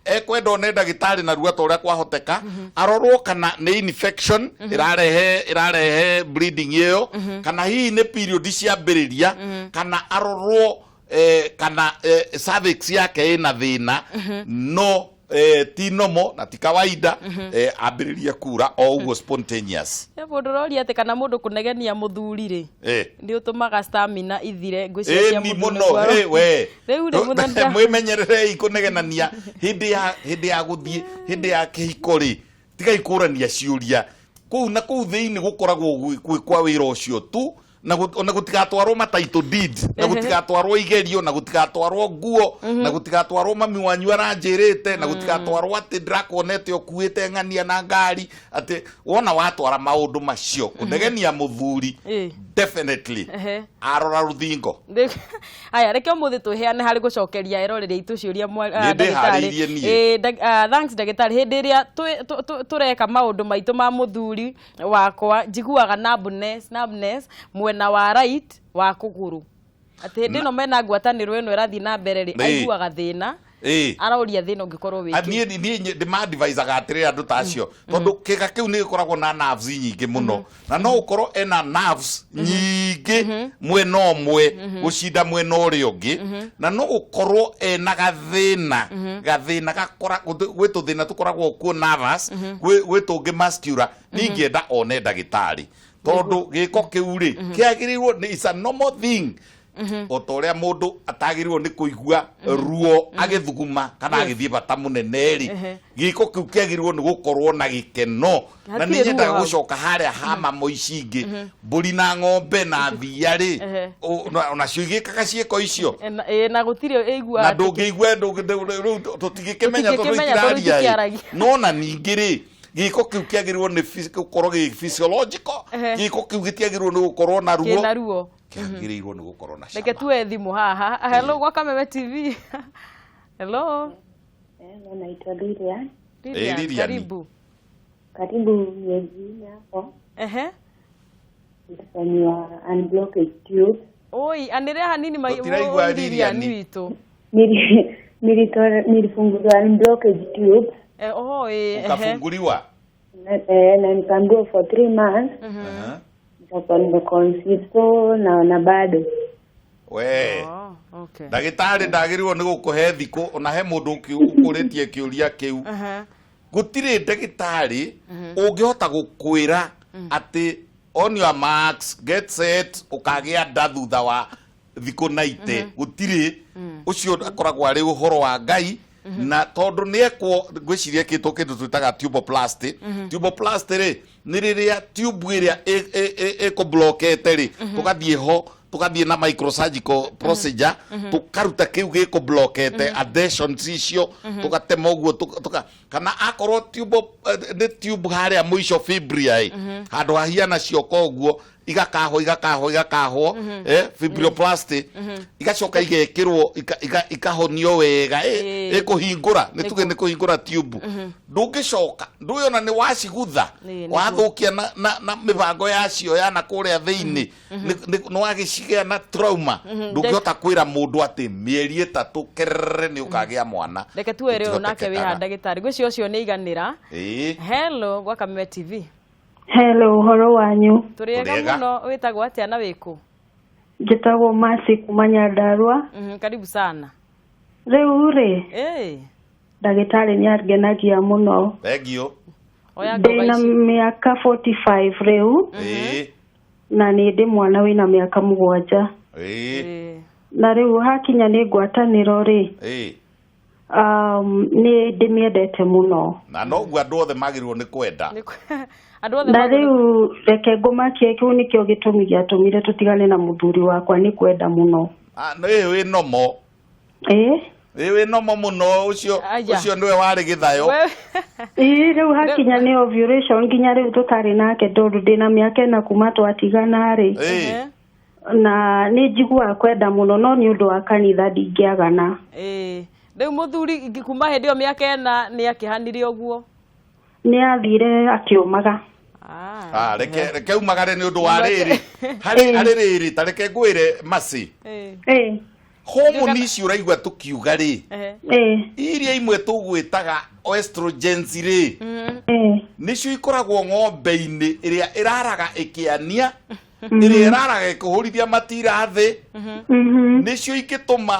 Ekwenda one ndagĩtarĩ narua ta ũrĩa kwahoteka, arorwo kana nĩ infection ĩrarehe bleeding ĩyo, kana hihi nĩ period ciambĩrĩria, kana arorwo kana cervix yake ĩna thĩna. No ti normal na ti kawaida ambĩrĩrie kura o ũguo spontaneous.
He mũndũ ũroria atĩ kana mũndũ kũnegenia mũthuri rĩ, nĩ ũtũmaga stamina ithire. Ngwĩciria cia
Ĩni
mũndũ
mũno.
nĩguo
We.
Rĩu rĩ, mũthenya
Mwĩmenyererei kũnegenania hĩndĩ ya gũthiĩ, hĩndĩ ya kĩhiko rĩ, tigai kũrania ciũria kũu na kũu thĩinĩ. Gũkoragwo gwĩ kwa wĩra ũcio tu, na ona gũtigatwarwo ma title deed, na gũtigatwarwo igerio, na gũtigatwarwo nguo, na gũtigatwarwo mami wanyu aranjĩrĩte, na gũtigatwarwo atĩ ndĩrakuonete ũkuĩte ng'ania na ngari. Atĩ wona watwara maũndũ macio kũnegenia mũthuri, definitely arora rũthingo.
Aya, reke ũmũthĩ twĩheane harĩ gũcokeria eroreri aitũ ciũria.
Nĩ ndĩharĩirie
Ndagĩtarĩ.
Niĩ.
Thanks ndagĩtarĩ. Hĩndĩ ĩrĩa tũreka maũndũ maitũ ma mũthuri wakwa, njiguaga numbness mwena wa right wa kũgũrũ, atĩ hĩndĩ ĩno mena ngwatanĩro ĩno ĩrathiĩ na mbere rĩ, aiguaga thĩna. Aroria thĩna ũngĩkorwo wĩ kĩ?
Niĩ ndĩma-advisaga atĩrĩrĩ andũ ta acio, tondũ kĩga kĩu nĩ gĩkoragwo na nerves nyingĩ mũno, na no ũkorwo ena nerves nyingĩ mwena ũmwe gũcinda mwena ũrĩa ũngĩ, na no gũkorwo ena gathĩna gakora gwĩ tũthĩna tũkoragwo kuo nervous, gwĩ tũngĩ muscular. Ningĩenda one ndagĩtarĩ, tondũ gĩko kĩu rĩ, kĩagĩrĩirwo nĩ, it's a normal thing. O ta ũrĩa mũndũ atagĩrĩirwo nĩ kũigua ruo agĩthuguma kana agĩthiĩ bata mũnene rĩ, gĩko kĩu kĩagĩrĩirwo nĩ gũkorwo na gĩkeno. Na
Hatirĩ
nĩ nyendaga
ruo hau.
Gũcoka harĩa ha mamo ici ingĩ, mbũri na ng'ombe na thiia rĩ, onacio igĩkaga ciĩko icio.
Na gũtirĩ ĩiguaga.
Na ndũngĩigua rĩu tũtingĩkĩmenya tondũ
Tũtingĩkĩmenya tondũ
itiraria ĩ.
itiaragia.
No na ningĩ rĩ, gĩko kĩu kĩagĩrĩirwo nĩ gũkorwo gĩ physiological. Gĩko kĩu gĩtiagĩrĩirwo nĩ gũkorwo na ruo.
Kĩna ruo.
Kĩagĩrĩirwo nĩ gũkorwo na
Reke
cama.
Tuwe thimũ haha. Hello, gwa Kameme TV. Hello.
Hello, naitwa Lilian.
Lilian,
Lilian.
Karibu.
Karibu miezi 4 hapo nilifanyiwa unblockage tube.
Oi, anĩrĩra hanini
Tũtiraigua
Lilian
Lilian.
witũ.
Nilifunguliwa unblockage tube.
Oho, ĩ, ehe.
Ukafunguriwa.
Na nikaambiwa for 3 months nitakuwa nimeconceive, so naona bado.
We.
Oh, okay.
Ndagĩtarĩ ndagĩrĩirwo nĩ gũkũhe thikũ ona he mũndũ ũkũrĩtie kĩũria kĩu. Gũtirĩ ndagĩtarĩ ũngĩhota gũkwĩra atĩ on your marks, get set, ũkagĩa nda thutha wa thikũ 90. Gũtirĩ. Ũcio akoragwo arĩ ũhoro wa Ngai. Na tondũ nĩ ekwo, ngwĩciria ĩkĩtwo kĩndũ twĩtaga tuboplasty. Tuboplasty rĩ, nĩ rĩrĩa tube ĩrĩa ĩkũblokete rĩ, tũgathiĩ ho, tũgathiĩ na microsurgical procedure, tũkaruta kĩu gĩkũblokete, adhesions icio tũgatema ũguo, kana akorwo tube nĩ tube harĩa mũico, fimbria ĩ handũ hahiana cioko ũguo, igakahwo, igakahwo, igakahwo, fimbrioplasty, igacoka igekĩrwo, ikahonio wega, ĩkũhingũra, nĩ tuge nĩ kũhingũra tube, ndũngĩcoka ndũyona nĩ wacigutha. Wathũkia na mĩbango yacio ya na kũrĩa thĩinĩ, nĩ wagĩcigĩa na trauma. Ndũngĩhota kwĩra mũndũ atĩ mĩeri 3 kerere nĩ ũkagĩa mwana.
Reke tuere ũyũ nake wĩ haha.
Gũtihotekekaga.
Ndagĩtarĩ, ngwĩciria ũcio nĩ iganĩra. Hello, gwa Kameme TV.
Hello, ũhoro wanyu?
Tũrĩega.
Tũrĩega.
Mũno. Wĩtagwo atĩa na wĩkũ?
Njĩtagwo Mercy kuma Nyandarua.
Karibu sana.
Rĩu rĩ, ndagĩtarĩ nĩ angenagia mũno.
Thank you.
Oya ngomba
Ndĩna
ici.
mĩaka 45 rĩu na nĩ ndĩ mwana wĩna mĩaka 7. Na rĩu hakinya nĩ ngwatanĩro rĩ, nĩ ndĩmĩendete mũno.
Na noguo andũ othe magĩrĩirwo nĩ kwenda.
Andũ othe
Na rĩu reke ngũmakie, kĩu nĩkĩo gĩtũmi gĩatũmire tũtigane na mũthuri wakwa, nĩ kwenda mũno.
Ah, nĩ wĩ nomo.
Ĩ.
Ĩ, wĩ nomo mũno ũcio.
Aya.
Ũcio nĩwe warĩ gĩthayo.
Ĩ, rĩu hakinya nĩ ovulation, nginya rĩu tũtarĩ nake, tondũ ndĩna mĩaka 4 kuma twatigana rĩ, na nĩ njiguaga kwenda mũno, no nĩ ũndũ wa kanitha ndingĩagana.
Ĩ, rĩu mũthuri kuma hĩndĩ ĩyo mĩaka 4 nĩ akĩhanire ũguo?
Nĩ athire akĩũmaga.
Ah, reke umagare nĩ ũndũ wa rĩrĩ, harĩ rĩrĩ, ta reke ngwĩre Mercy, homoni ici ũraigua tũkiuga rĩ, iria imwe tũgwĩtaga estrogens rĩ, nĩcio ikoragwo ng'ombe-inĩ ĩrĩa ĩraraga ĩkĩania, ĩrĩa ĩraraga ĩkĩhũrithia matira thĩ, nĩcio ingĩtũma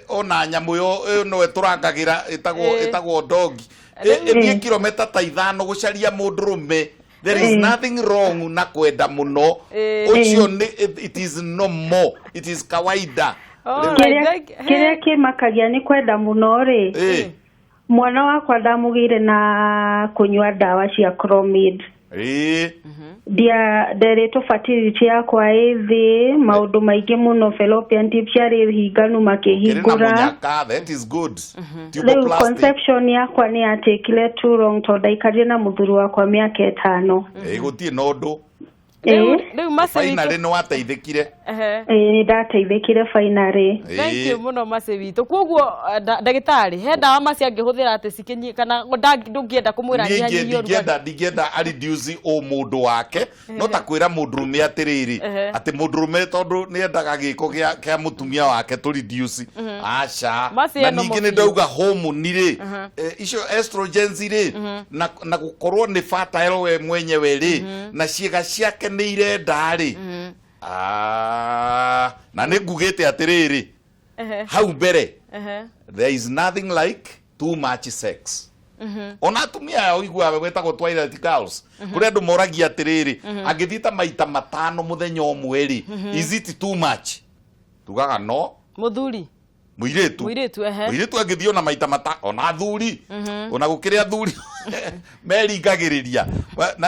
ona nyamũ ĩyo ĩno ĩtũrangagĩra ĩtagwo ĩtagwo dogi ĩthiĩ kilomita ta 5 gũcaria mũndũrũme. There is nothing wrong na kwenda mũno. Ũcio nĩ it is normal, it is kawaida.
Kĩrĩa kĩmakagia nĩ kwenda mũno rĩ, mwana wakwa ndamũgĩire na kũnyua ndawa cia Clomid. Ndia nderĩtwo fertility yakwa ĩ thĩ, maũndũ maingĩ mũno, fallopian tube ciarĩ hinganu
Kĩrĩ na
makĩhingũra.
mũnyaka, that is good.
Rĩu
Tuboplasty.
conception yakwa nĩ yatekire too long, tondũ ndaikarire na mũthuri wakwa mĩaka 5.
Gũtirĩ na ũndũ.
Rĩu Mercy
Finally
witũ
nĩ wateithĩkire.
Ĩ, nĩ ndateithĩkire finally.
Thank you mũno, Mercy witũ. Koguo ndagĩtarĩ, he ndawa Mercy angĩhũthĩra atĩ cikinyi kana ndũngĩenda kũmwĩra
Niĩ
anyihanyihie ũrugarĩ?
ndingĩenda a reduce ũmũndũ wake, no ta kwĩra mũndũrũme atĩrĩrĩ, atĩ mũndũrũme tondũ nĩ endaga gĩko kĩa mũtumia wake tũ reduce, aca.
Mercy
Na
eno
ningĩ nĩ
mũbiũ.
ndauga homoni rĩ, icio estrogens rĩ, na gũkorwo nĩ fertile we mwenyewe rĩ, na ciĩga ciake nĩ irenda rĩ. Ah, na nĩ ngugĩte atĩrĩrĩ hau mbere, there is nothing like too much sex. Ona atumia aya ũiguaga wetagwo twilight girls, kũrĩ andũ moragia atĩrĩrĩ, angĩthiĩ ta maita 5 mũthenya ũmwe rĩ, is it too much? Tugaga no.
Mũthuri.
Mũirĩtu.
Mũirĩtu, ehe.
Mũirĩtu angĩthiĩ ona maita mata, ona athuri, ona gũkĩrĩ athuri meringagĩrĩria.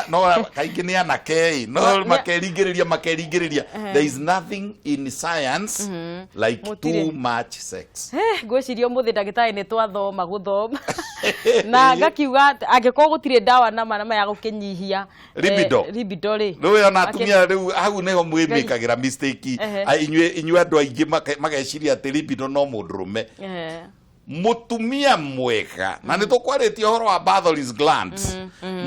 No kaingĩ nĩ anake ĩ, no makeringĩrĩria makeringĩrĩria. There is nothing in science like too much sex.
Ngwĩciria ũmũthĩ ndagĩtarĩ nĩ twathoma gũthoma na ngakiuga angĩkorwo gũtirĩ ndawa na nama ya gũkĩnyihia
Libido.
Libido rĩ.
Rĩu ona atumia rĩu hau nĩho mwĩmĩkagĩra mistake. Inyuĩ andũ aingĩ mageciria atĩ libido no mũndũrũme. Mũtumia mwega, na nĩ tũkwarĩtie ũhoro wa Bartholin's glands,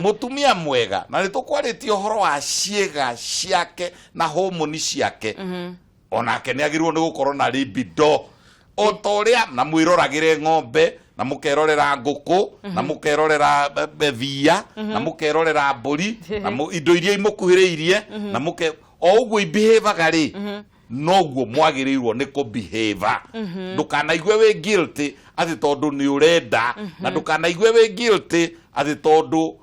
mũtumia mwega, na nĩ tũkwarĩtie ũhoro wa ciĩga ciake na homoni ciake, onake nĩ agĩrĩirwo nĩ gũkorwo na libido o ta ũrĩa na mwĩroragĩre ng'ombe na mũkerorera ngũkũ na mũkerorera thia na mũkerorera mbũri na indo iria imũkuhĩrĩirie na mũke o ũguo ibehavaga rĩ, noguo mwagĩrĩirwo nĩ kũbehava. Ndũkanaigue wĩ guilty atĩ tondũ nĩ ũrenda, na ndũkanaigue wĩ guilty atĩ tondũ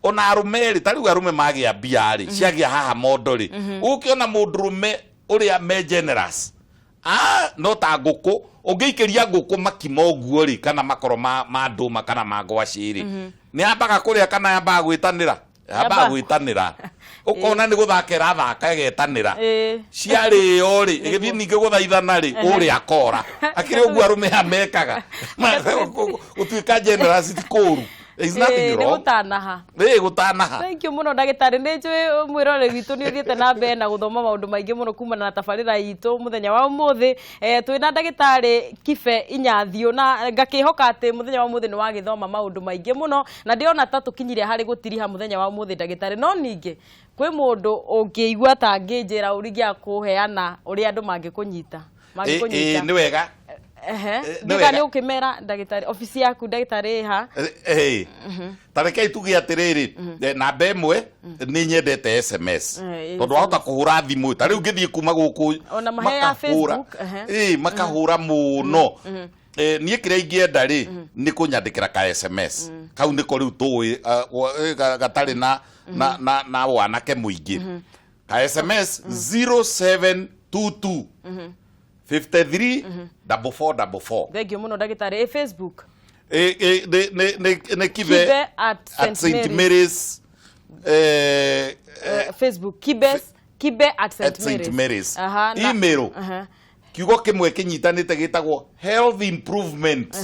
ona arũme rĩ, ta rĩu arũme magĩa mbia rĩ, ciagĩa haha mondo rĩ, ũkĩona mũndũrũme ũrĩa me generous, no ta ngũkũ, ũngĩikĩria ngũkũ makima ũguo rĩ, kana makoro ma ndũma kana ma ngwacĩ rĩ, nĩ yambaga kũrĩa kana yambaga gwĩtanĩra? Yambaga gwĩtanĩra. Ũkona nĩ gũthaka ĩrathaka ĩgetanĩra. Ciarĩo rĩ, ĩgĩthiĩ ningĩ gũthaithana rĩ, ũrĩa akora. Akĩrĩ ũguo arũme aya mekaga. Gũtuĩka generous ti kũũru. There is nothing wrong.
Gũtanaha.
Gũtanaha.
Thank you mũno ndagĩtarĩ, nĩ njũĩ mwĩroreri witũ nĩ ũthiĩte na mbere na gũthoma maũndũ maingĩ mũno kumana na tabarĩra itũ mũthenya wa ũmũthĩ. Twĩna ndagĩtarĩ Kibe Inyathiũ na ngakĩhoka atĩ mũthenya wa ũmũthĩ nĩ wagĩthoma maũndũ maingĩ mũno, na ndĩrona ta tũkinyire harĩ gũtiriha mũthenya wa ũmũthĩ ndagĩtarĩ, no ningĩ kwĩ mũndũ ũngĩigua ta angĩnjĩra ũrĩa ingĩaga kũheana ũrĩa andũ mangĩkũnyita. Mangĩkũnyita.
Nĩ wega.
Nĩ wega. Nĩ ũkĩmera ndagĩtarĩ obici yaku ndagĩtarĩ ĩ ha?
Ta rekei tuge atĩrĩrĩ, namba ĩmwe nĩ nyendete SMS, tondũ wahota kũhũra thimũ ta rĩu ngĩthiĩ kuma gũkũ
Ona mahe ya Facebook,
makahũra mũno. Niĩ kĩrĩa ingĩenda rĩ, nĩ kũnyandĩkĩra ka SMS kau nĩko rĩu tũĩ, gatarĩ na wanake mũingĩ. Ka SMS 0722 53 44 44.
Thank you mũno ndagĩtarĩ. Facebook?
Nĩ Kibe
Kibe at
at
St
Mary's. Mary's,
Facebook Kibe, Kibe at St
at St Mary's.
Aha,
Email, kiugo kĩmwe kĩnyitanĩte gĩtagwo health improvement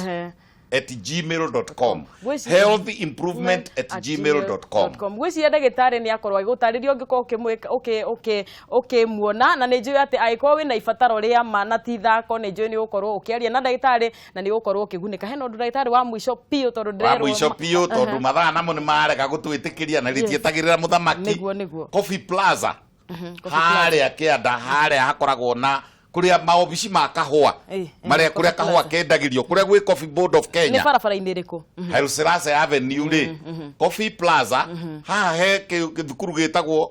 @gmail.com. Health improvement @gmail.com.
Ngwĩciria ndagĩtarĩ nĩ akorwo agĩgũtarĩria ũngĩkorwo ũkĩmuona, na nĩ njũĩ atĩ angĩkorwo wĩna ibataro rĩa ma na ti ithako, nĩ njũĩ nĩ ũgũkorwo ũkĩaria na ndagĩtarĩ na nĩ ũgũkorwo ũkĩgunĩka. Hena ũndũ ndagĩtarĩ wa mũico biũ tondũ
wa
ndĩrerwo
mũico biũ tondũ mathaa namo nĩ marega gũtwĩtĩkĩria na rĩtietagĩrĩra mũthamaki.
Nĩguo, nĩguo.
Coffee Plaza harĩa kĩanda harĩa hakoragwo na kũrĩa maobici ma kahũa marĩa kũrĩa
Coffee
kahũa
Plaza.
kendagĩrio kũrĩa gwĩ Coffee Board of
Nĩ
Kenya
barabara-inĩ ĩrĩkũ?
Haile Selassie Avenue rĩ, Coffee Plaza haha he gĩthukuru gĩtagwo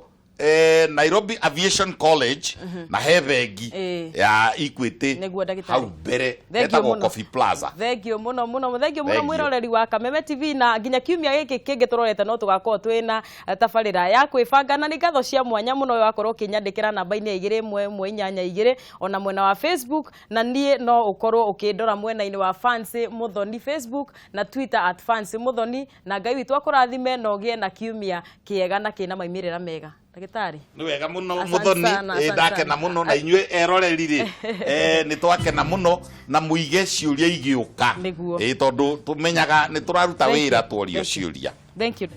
Nairobi Aviation College na he bengi ya Equity
Nĩguo ndagĩtarĩ.
hau mbere
Thank you
etagwo
mũno.
Coffee Plaza.
Thank you mũno mũno, thank you mũno
Thank you.
mwĩroreri wa Kameme TV, na nginya kiumia gĩkĩ kĩngĩ tũrorete no tũgakorwo twĩna tabarĩra ya kwĩbanga, na nĩ ngatho cia mwanya mũno wakorwo ũkĩnyandĩkĩra namba-inĩ ya igĩrĩ ĩmwe ĩmwe inyanya igĩrĩ ona mwena wa Facebook, na niĩ no ũkorwo ũkĩndora mwena-inĩ wa Fancy Muthoni Facebook na Twitter at Fancy Muthoni, na Ngai witũ akũrathime na ũgĩe na kiumia kĩega na kĩna maumĩrĩra mega. Ndagĩtarĩ.
Nĩ wega mũno
Asante
Muthoni,
sana, asante
ndakena
sana.
mũno na inyuĩ eroreri rĩ, nĩ twakena mũno na mũige ciũria igĩũka.
Nĩguo.
Tondũ tũmenyaga nĩ tũraruta
Thank you.
wĩra tuorio
Thank you.
ciũria.
Thank you.